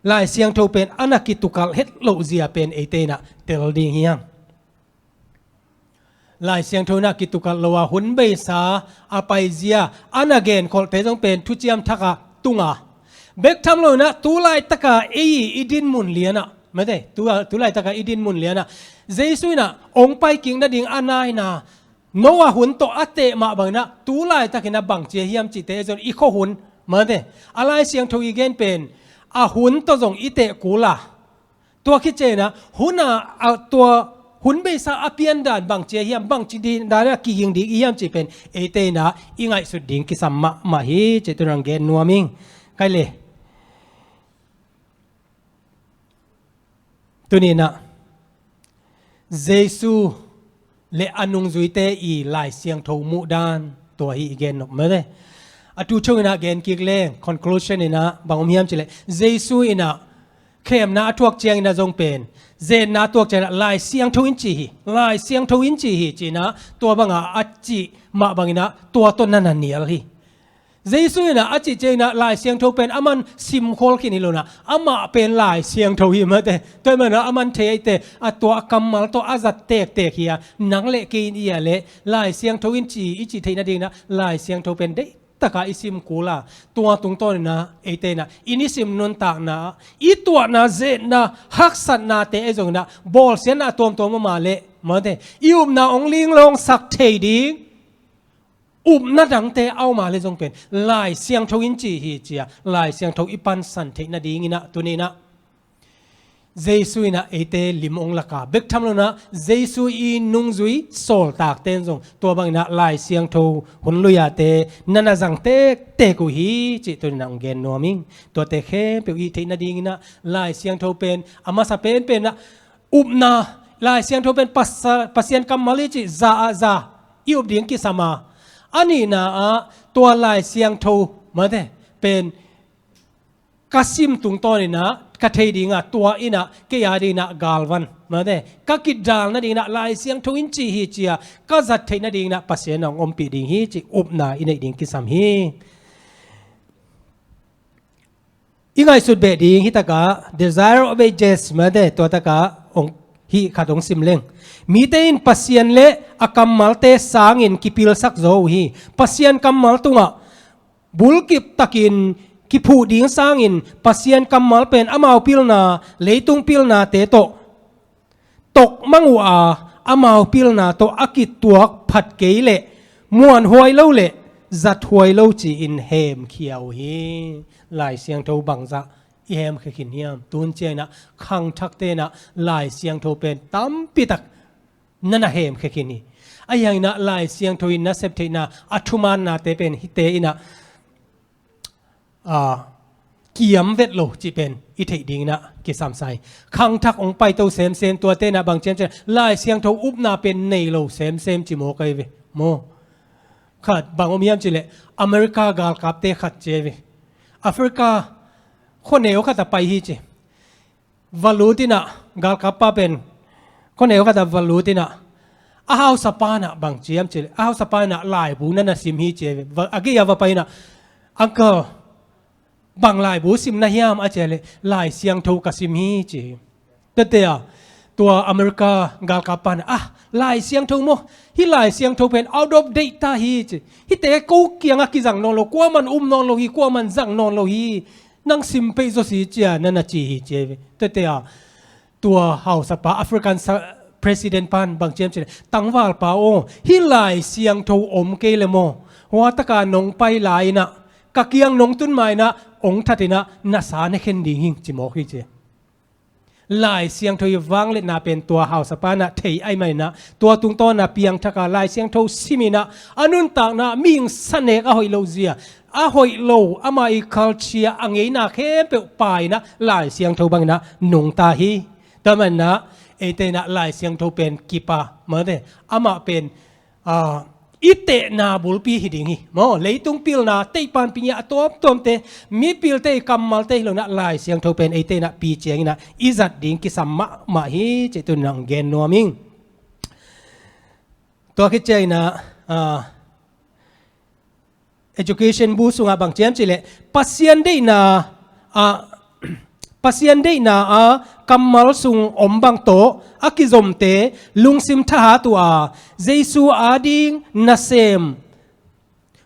Lai Siangtho pen a na kitukalh het loh zia pen eite inah tel ding hi hang. Lai Siangtho inah kitukalh lo a hun beisa a paizia a na genkholhte zong pen thuciam thakah tunga bek tham lo inah tu laitaka ei i dinmun lianah, mate, tu, tu laitaka i dinmun lianah Jesu inah hong paikik nading a naina Noah hun tawh a teh mah banginah tu laitakin a bang cia hiam cihte zong i khuahun, mate, a Lai Siangtho i gen pen a hun tawh zong i teh kul a, tua khit cianginah hun a, a tua hun beisa a piandan bang cia hiam, bangci dindan a kiging ding i hiam cih pen eite inah i ngaihsut ding kisam mahmah hi, cih tuninah hong gen nuam ing. Kai le. Tuninah Jesu le a nungzuite i Lai Siangtho muhdan tua hi i gennop, mate. A tu thunginah gen kik leng conclusion inah bang om hiam cihleh Jesu inah khemna a thuak cianginah zong pen, zetna a thuak cianginah Lai Siangtho in ci hi, Lai Siangtho in ci hi, cinah tua banga a cih mah banginah tua tawh na na nial hi. Jesu inah a cih cianginah Lai Siangtho pen aman simkhawl khin hi lo inah, amah pen Lai Siangtho hi, mate. Tua ahih maninah aman thei ahih teh a tua a kammal tawh a zat tektek hi a, nang le kei in i a leh Lai Siangtho in ci i cih theih nadinginah Lai Siangtho pen deihtaka i sim kul a, tua tungtawninah eite inah i nisim nuntakna, i tuahna, zetna, haksatnate ahi zonginah bawlsiatna a tuamtuam om a leh, mate, i upna hong linglawngsak thei ding upna dangte a om a leh zong pen Lai Siangtho in ci hi, ci a Lai Siangtho i pansan theih nadinginah tuninah Jesu inah eite lim hong lak a, bek tham lo inah Jesu i nungzui sawltakte in zong tua banginah Lai Siangtho hun lui-ate na na zang tektek uh hi, cih tuninah hong gen nuam ing. Tuate khempeuh i theih nadinginah Lai Siangtho pen a masa penpenah upna, Lai Siangtho pen Pasa-, Pasian kammal hi cih za ah za i up ding kisam a, a nihna ah tua Lai Siangtho, mate, pen ka sim tungtawninah ka thei dinga, tua inah kei a dinginah galvan, mate, ka kidal nadinginah Lai Siangtho in ci hi, ci a ka zat theih nadinginah Pasian in hong ompih ding hi, cih upna i neih ding kisam hi. I ngaihsut beh ding hi takah Desire of Ages, mate, tua takah hong, hih khat hong sim leng. Mite in Pasian le a kammalte sangin kipilsak zaw uh hi. Pasian kammal tungah bulkip takin kiphuh ding sangin Pasian kammal pen amau pilna, leitung pilnate tawh tokmang uh a, amau pilna tawh a kituak phat kei leh muanhuai lo le zathuai lo ci-in hemkhia uh hi. Lai Siangtho bangzah i hemkhia khin hiam? Tun cianginah khangthakte inah Lai Siangtho pen tampitak na na hemkhia khin hi. Ahi hanginah Lai Siangtho in nasep theihna a thumannate pen hihte inah a, kiam vet lo cih pen i theih dinginah kisamsa hi. Khangthak hong paito semsem tuate inah bang ciamciam Lai Siangtho upna pen nei lo semsem ci mawk ahi ve maw? Khat bang om hiam cihleh America galkapte khat ci ahi ve. Africa khuaneu khat a pai hi ci. Va lut inah, galkappa pen khuaneu khat a va lut inah, a hausa pa inah bang ci hiam cih leh, a hausa pa inah laibu na na sim hi ci. Va, a gei a va pai inah, "Uncle, bang laibu sim na hiam?" a cih leh, "Lai Siangtho ka sim hi," ci hi. Tete a, tua America galkappa inah, "Ah, Lai Siangtho maw? Hih Lai Siangtho pen out of date ta hi," ci. "Hihte ko kiangah kizang nawn lo, kuaman um nawn lo hi, kuaman zang nawn lo hi. Nang sim pei zaw si," ci a na na ci hi ci hi. Tete a, tua hausapa, African sa-, president pan bang ci hiam cih leh, "Tangvalpa aw, hih Lai Siangtho om kei le maw, hua taka nong pai lai inah, ka kiang nong tun ma inah, ong that inah, na sa ne khen ding hi," ci mawk hi ci. Lai Siangtho i vangliatna pen tua hausapa inah thei ahih man inah, tua tungtawn a piangthak a Lai Siangtho sim inah, a nuntakna mihing sa nek a hoih loh zia, a hoih lo, ama i culture a ngeina khempeuh pia inah, Lai Siangtho bang inah nungta hi. Tua man inah, eite inah Lai Siangtho pen kipa, mate, amah pen, ah, i tehna bulpi hi ding hi. Maw, leitung pilna, teipanpi ngiat a tuamtuamte, mipilte i kammalte hi lo inah, Lai Siangtho pen eite inah pi ciang inah, i zat ding kisam mahmah hi, cih tu-in ah gen nuam ing. Tua khit ciang inah, ah, education bu sungah bang ci hiam cih leh, Pasian deihna, ah, Pasian deihna a kammal sung om bang tawh a kizomte lungsim thahat uh a, Jesu ading nasem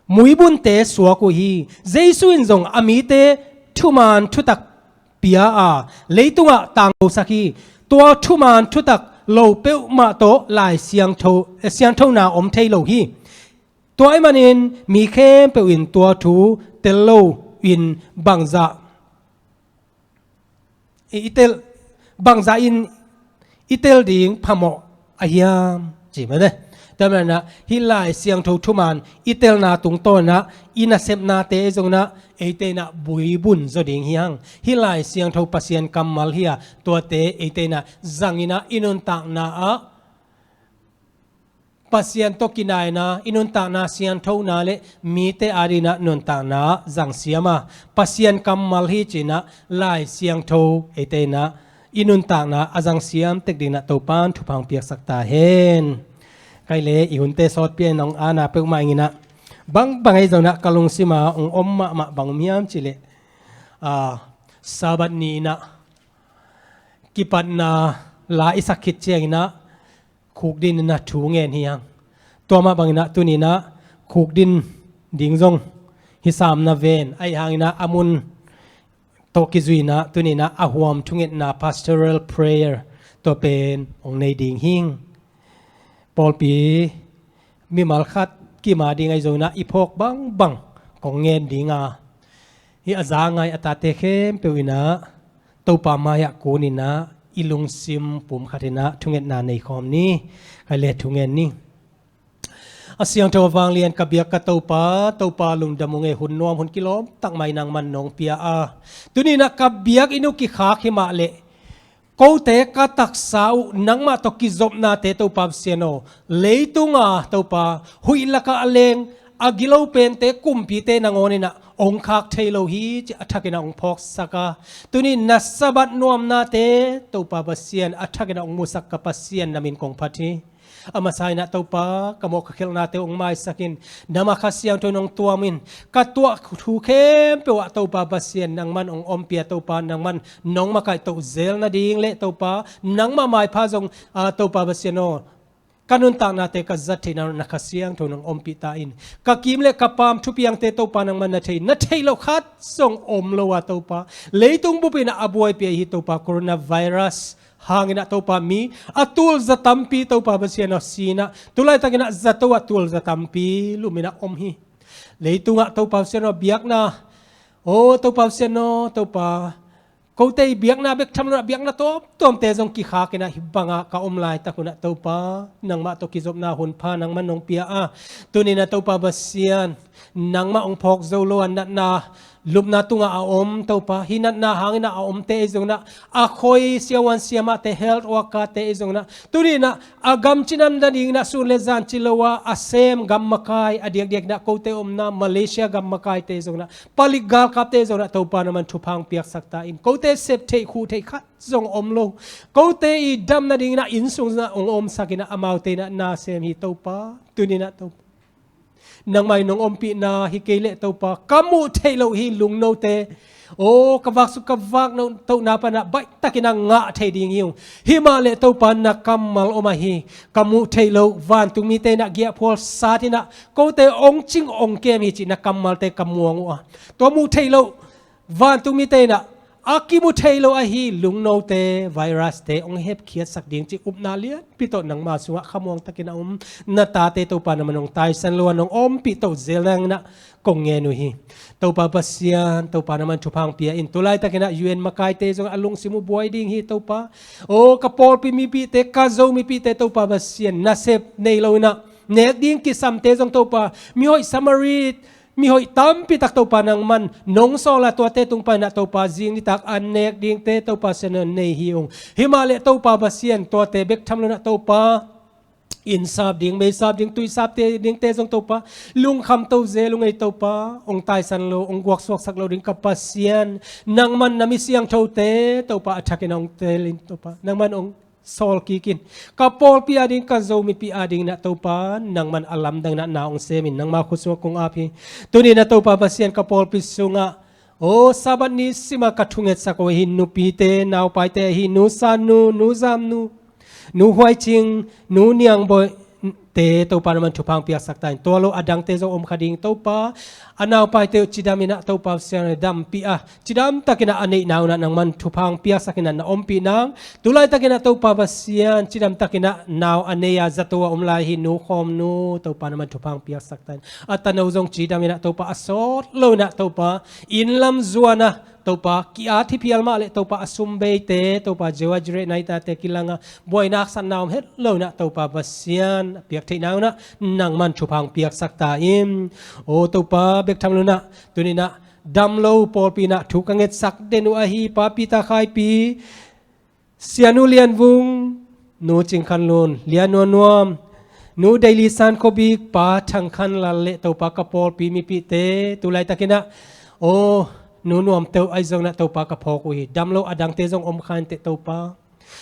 muibunte suak uh hi. Jesu in zong a mite thuman thutak pia a, leitungah tangkosak hi. Tua thuman thutak lo peuhmah tawh Lai Siangtho, eh, siangthona om thei lo hi. Tua ahih manin mi khempeuh in tua thu tel loin bangzah i, i tel, bangzah in i tel ding phamawh a hiam, ci mah te. Tua man inah, hih Lai Siangtho thuman i telna tungtawn inah, i nasepnate zong inah, eite inah buibun zaw ding hi hang. Hih Lai Siangtho Pasian kammal hi a, tuate eite inah zang inah, i nuntakna ah Pasian tawh kinaina, i nuntakna sianthona le mite ading inah nuntakna zangsiam a, Pasian kammal hi ci inah, Lai Siangtho eite inah i nuntakna a zangsiam tek ding inah Topa'n thupha hong piaksak ta hen. Kei le i hunte sawtpi-in hong ana peuhmah ing inah, bangbang ahi zong inah ka lungsim ah hong om mahmah bang om hiam cih leh, ah, Sabbath ni inah kipatna la i sak khit ciang inah, khukdin inah thu ngen hi hang. Tua mah bang inah tuni inah khukdin ding zong hi sam na ven, ahih hang inah a mun tawh kizui inah tuni inah a huam thungetna, pastoral prayer, tua pen hong nei ding hing. Pawlpi mimal khat kim ading ahi zong inah i phawk bangbang kong ngen ding a, hih a za ngai a tate khempeuh inah Topa mai-ah kun inah i lungsim pumkhat inah thungetna nei khawm ni. Kei le thu ngen ni. A siangtho a vanglian ka biak ka Topa, Topa lungdam ung e, hun nuam hun kilawm tak mai nangman nong pia a, tuni inah ka biakinn uh kikhak hi mah leh, kote ka taksa uh nangmah tawh kizopnate Topa Pasian aw, leitunga Topa, huih lakah a leng a gilo pente kumpite nangawn inah hong khak thei lo hi ci a thak inah hong phawksak a, tuni na Sabbath nuamnate Topa Pasian a thak inah hong musak ka Pasian na min kong phat hi. A masa inah Topa, ka mawh ka khelhnate hong maisak in, na mah Kha Siangtho in hong tuam in, ka tuah thu khempeuh ah Topa Pasian nangman hong ompih a, Topa nangman nong makaih toh zel nading le Topa nangmah maipha zong, ah, Topa Pasian aw, ka nuntaknate ka zat theihna na Kha Siangtho in hong ompih ta in. Ka kim le ka paam thupiangte Topa nangman na thei, na theih loh khat zong om lo a Topa, leitung bup inah a buaipih ahi Topa coronavirus hang inah Topa mi a tul za tampi Topa Pasian aw si inah, tu laitak inah zato ah tul za tampi lum inah om hi. Leitungah Topa Pasian aw biakna, aw Topa Pasian aw, Topa, kote i biakna bek tham lo inah biakna tuamtuamte zong kikhak inah hih bangah ka om laitak un ah Topa, nangmah tawh kizopna hun pha nangman nong pia a, tuni inah Topa Pasian, nangmah hong phawk zo lo a natna lupna tungah a om Topa, hih natna hangin ah a omte ei zong in ah, a khoi siavuan siamahte, health workerte ei zong in ah, tuni in ah a gam cidam nading in ah sun le zan ci lo a, a sem gam makai, a diakdiak in ah kote omna Malaysia gam makaite ei zong in ah, palik galkapte ei zong in ah Topa nangman thupha hong piaksak ta in. Kote sep theih khuh theih khat zong om lo, kote i dam nading in ah inn sung in ah hong omsak in ah, amaute in ah na sem hi Topa. Tuni in ah Topa, nangmah in nong ompihna hi kei leh Topa, ka muh theih loh hih lungnote, aw, ka vaksuk ka vaktohna pan ah baihtakin ah ngah thei ding hi ung. Himah leh Topa, na kammal om ahi, ka muh theih loh vantungmite in ah giahphual sat in ah kote hong cing hong kem hi cih na kammalte ka muang uh a, tua muh theih loh vantungmite in ah a kimu thei lo ahi lungnote, viruste hong hepkhiatsak ding cih upna lianpi tawh nangma sungah khamuang takin a om na tate Topa nangman hong taisan lo a, nong ompih toh zel nading in ah kong ngen uh hi. Topa Pasian, Topa nangman thupha hong pia in. Tulaitakin ah U N makaite zong a lungsim uh buai ding hi Topa. Aw, ka pawlpi mipihte, ka Zo mipihte Topa Pasian, nasep nei lo in ah, nek ding kisamte zong Topa, mihoih Samarit, mihoih tampi tak Topa nangman nong sawl a, tuate tung pan ah Topa zing nitak an nek dingte Topa Pasian na nei hi ung. Himah leh Topa Pasian, tuate bek tham lo in ah Topa, inn sap ding, mei sap ding, tui sap te dingte zong Topa, lungkham to zel ung ei Topa, hong taisan lo, hong guaksuaksak lo ding ka Pasian, nangman na mi siangthote Topa a thakin hong tel in Topa, nangman hong sawl kik in. Ka pawlpi ading, ka Zo mipi ading in ah Topa, nangman a lamdang in ah na hong sem in, nangma khut sungah kong ap hi. Tuni in ah Topa Pasian, ka pawlpi sungah, aw, Sabbath ni sim a ka thungetsak uh ahi nupite, naupaite ahi nu Sannu, nu Zamnu, nu Huaicing, nu Niangboi te Topa nangman thupha hong piaksak ta in. Tua lo a dangte zong om kha ding Topa, a naupaite uh cidam in ah Topa Pasian, dampih a, cidam takin ah a neihna un ah nangman thupha hong piaksak in ah na ompih nang. Tulaitakin ah Topa Pasian, cidam takin ah nau a nei a zato a om lai hi nu Khawmnu, Topa nangman thupha hong piaksak ta in. A tano zong cidam in ah Topa, a sawt lo in ah Topa, inn lam zuan a Topa, ki-at hi phial mah leh Topa, a sum beite Topa, Jehovah Jireh, Naita te kilang a buaina haksatna om het lo in ah Topa Pasian, a piak theihna un ah nangman thupha hong piaksak ta in. Aw Topa, bek tham lo in ah tuni in ah dam lo pawlpi in ah thu ka ngetsak den uh ahi Pa Peter Khaipi, Sianu Lian Vung, Nu Cing Khan Lun, Lian Nuam Nuam, Nu Daily San Khobik, Pa Thang Khan Lal leh Topa, ka pawlpi mipihte, tulaitakin ah, aw, Nu Nuam Teuh ahi zong in ah Topa, ka phawk uh hi. Dam lo a dangte zong om kha inteh Topa.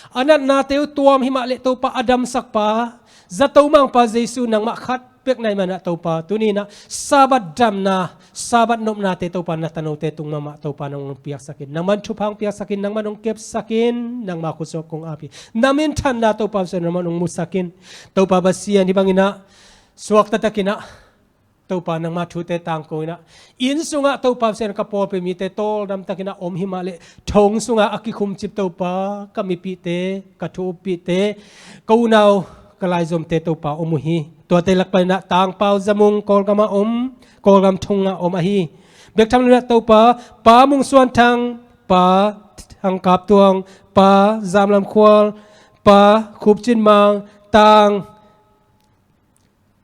A natnate uh tuam himah leh Topa, a damsak pa, zato mangpa Jesu nangmah khat bek na hih man ah Topa, tuni in ah Sabbath damna, Sabbath nopnate Topa, na tanote tung mahmah Topa, nang hong piaksak in, nangman thupha hong piaksak in, nangman hong kepsak in, nangma khut sungah kong ap hi. Na minthanna Topa Pasian, nangman hong musak in. Topa Pasian, hih bangin ah suakta takin ah Topa, nangma thute tangko in ah, inn sungah Topa Pasian, ka pawlpi mite tawldam takin ah om himah leh, thong sungah a kikhumcip Topa, ka mipihte, ka thu uppihte, ka unau, ka laizomte Topa om uh hi. Tuate lak panin ah Tangpau Zamung Kawlgam ah om, Kawlgam thong ah om ahi. Bek tham lo in ah Topa, Pa Mung Suan Thang, Pa Thang Kap Tuang, Pa Zam Lam Khual, Pa Khup Cin Mang, Tang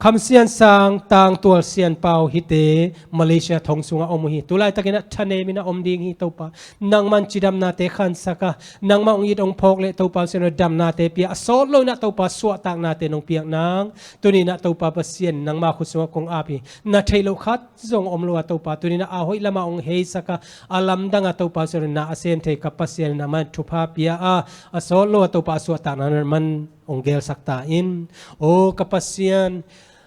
Kham Sian Sang, Tang Tual Sian Pau, hihte Malaysia thong sungah om uh hi. Tulaitakin ah thanem in ah om ding hi Topa. Nangman cidamnate khansak a, nangmah hong it hong phawk leh Topa Pasian aw, damnate pia, a sawt lo in ah Topa, suahtaknate nong piak nang. Tuni in ah Topa Pasian, nangma khut sungah kong ap hi. Na theih loh khat zong om lo a Topa, tuni in ah a hoih lamah hong heisak a, a lamdang a Topa Pasian aw, na a sem thei ka Pasian, nangman thupha pia a, a sawt lo a Topa, a suahtakna nangman hong gelsak ta in. Aw ka Pasian,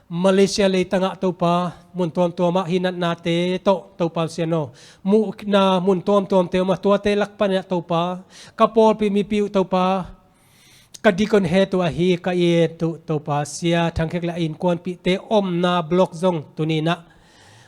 Malaysia leitangah Topa, mun tuamtuamah hih natnate tawh Topa Pasian aw, muhna mun tuamtuamte om a, tuate lak panin ah Topa, ka pawlpi mipi uh Topa, ka deacon head uh ahi, ka i et uh Topa, Sia Thang Khek leh a innkuanpihte omna block zong tuni in ah,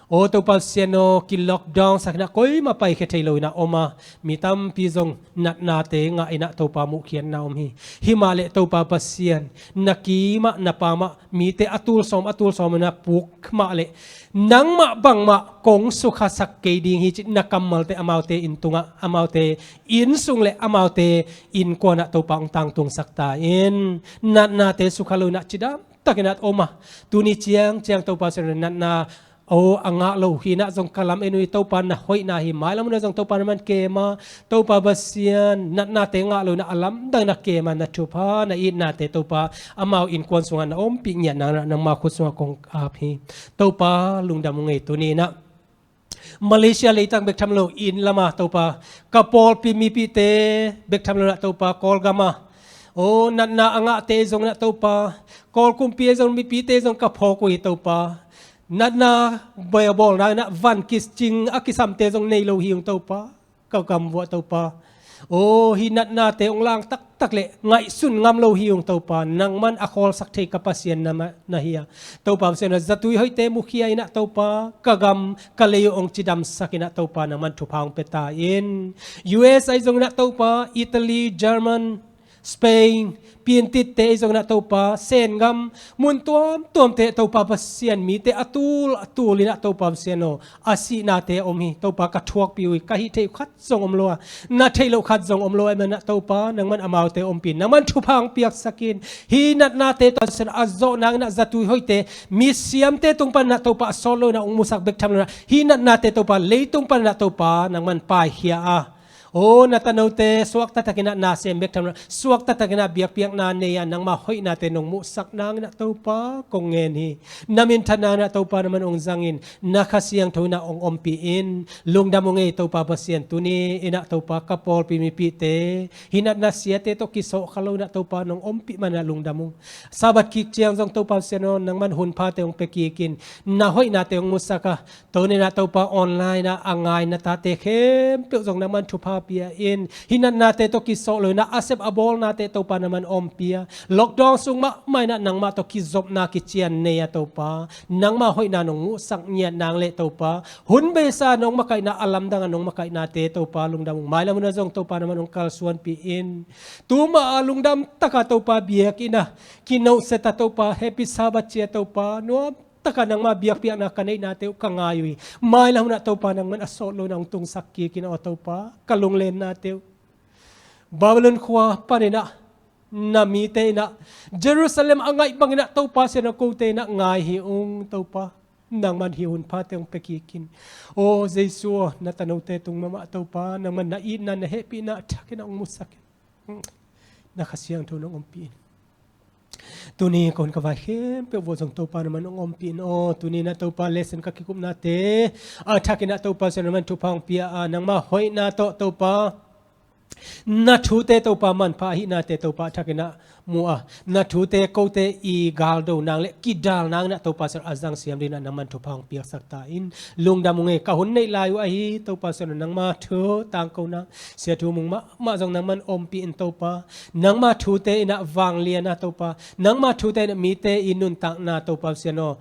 aw Topa Pasian aw, ki-lockdown sak in ah koimah paikhia thei lo in ah om a, mi tampi zong natnate ngah in ah Topa, muhkhiatna om hi. Himah leh Topa Pasian, na kimah na pamah mite a tul sawm a tul sawm in ah puk mah leh, nangmah bangmah kong sukhasak kei ding hi cih na kammalte amaute inn tungah, amaute inn sung leh amaute innkuan ah Topa, hong tangtungsak ta in. Natnate sukha lo in ah cidam takin ah om a, tuni ciangciang Topa Pasian aw, natna O, a ngah lo hi inah zong ka lam en uh hi Topa, na hoihna hi. Mailam hunah zong Topa na man kem a, Topa Pasian, natnate ngah lo inah a lamdang na kem a, na thupha na itnate Topa amau innkuan sungah na ompih ngiat nang inah nangmau khut sungah kong ap hi. Topa lungdam ung ei. Tuni inah Malaysia leitang bek tham lo, inn lamah Topa ka pawlpi mipite bek tham lo inah Topa Kawlgam ah, o, natna a ngahte zong inah Topa, Kawl kumpi zong mipite zong ka phawk uh hi Topa. Natna bawl nang inah van kicing a kisamte zong nei lo hi ung Topa, ka gam vuah Topa. O, hih natnate hong lang taktak leh ngaihsun ngam lo hi ung Topa, nangman a khawlsak thei ka Pasian na, na hi a. Topa Pasian aw, zatui hoihte mukhia inah Topa, ka gam ka lei uh hong cidamsak inah Topa, nangman thupha hong pia ta in. U S ahi zong inah Topa, Italy, German, Spain, Piantitte ahi zong inah Topa, Sengam, mun tuamtuamte Topa Pasian, mite a tul a tul inah Topa Pasian aw, a sihnate om hi Topa, ka thuakpih uh hi. Ka hih theih khat zong om lo a, na theih loh khat zong om lo ahih man inah Topa, nangman amaute ompih in, nangman thupha hong piaksak in. Hih natnate Topa Pasian aw, a zawh nang inah zatui hoihte, misiamte tung pan inah Topa a sawt lo inah hong musak bek tham lo inah, hih natnate Topa leitung pan inah Topa nangman paikhia a, o, na tanote suakta tak inah na sem bek tham lo inah, suakta tak inah biakpiakna nei a, nangma hoihnate nong muhsak nang inah Topa kong ngen hi. Na minthan nang inah Topa nangman hong zang in, na Kha Siangtho inah hong ompih in. Lungdam ung ei Topa Pasian, tuni inah Topa ka pawlpi mipite, hih natna siate tawh kisawhkha lo inah Topa nong ompih man inah lungdam ung. Sabbath kik ciang zong Topa Pasian aw, nangman hunphate hong pia kik in, na hoihnate hong musak a, tuni inah Topa online ah a ngai na tate khempeuh zong nangman thupha pia in. Hih natnate tawh kisawh lo inah a sep a bawlnate Topa nangman ompih a, lockdown sung mahmah inah nangmah tawh kizopna kician nei a Topa, nangma hoihna nong muhsak ngiat nang leh Topa, hun beisa nong makaihna, a lamdang a nong makaihnate Topa lungdam ung. Mailam hunah zong Topa nangman hong kalsuanpih in. Tuma a lungdam taka Topa biakinn ah kinohset a Topa, Happy Sabbath ci a Topa, nuam taka nangma biakpiakna ka neihnate uh ka ngai uh hi. Mailam hunah Topa nangman a sawt lo inah hong tungsak kik in aw Topa, ka lunglennate uh. Babylon khua pan inah na mite inah, Jerusalem a ngaih bang inah Topa Pasian aw, kote inah ngai hi ung Topa. Nangman hih hunphate hong pia kik in. O Jesu aw, na tanote tung mahmah Topa, nangman na itna na hehpihna a thak inah hong musak in. Na Kha Siangtho nong ompih in. Tuni ka hun ka vai khempeuh vuah zong Topa nangman hong ompih in aw. Tuni inah Topa lesson ka kikupnate a thak inah Topa Pasian nangman thupha hong pia a, nangma hoihna tawh Topa, na thute Topa manpha ahihnate Topa a thak inah mu a, na thute kote i galdo nang leh kidal nang inah Topa Pasian aw, a zangsiam ding inah nangman thupha hong piaksak ta in. Lungdam ung ei. Ka hun neih lai uh ahi Topa Pasian aw, nangma thu tangko nang, Sia Thu Mung mahmah zong nangman ompih in Topa. Nangma thute inah vanglian a Topa, nangma thute inah mite i nuntakna Topa Pasian aw,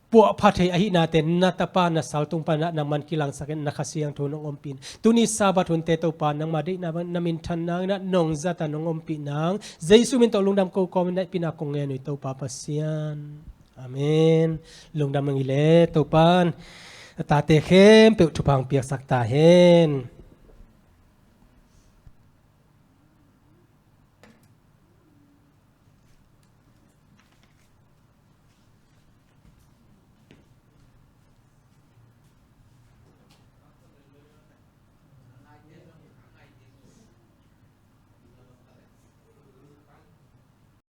puahpha thei ahihnate na tapa na sal tung pan inah nangman kilangsak in, na Kha Siangtho nong ompih in. Tuni Sabbath hunte Topa nangma deihna bang na minthan nang inah nong zat a nong ompih nang, Jesu min tawh lungdam ko kawm inah hehpihna kong ngen uh hi Topa Pasian. Amen. Lungdam ung ei leh. Topan a tate khempeuh thupha hong piaksak ta hen.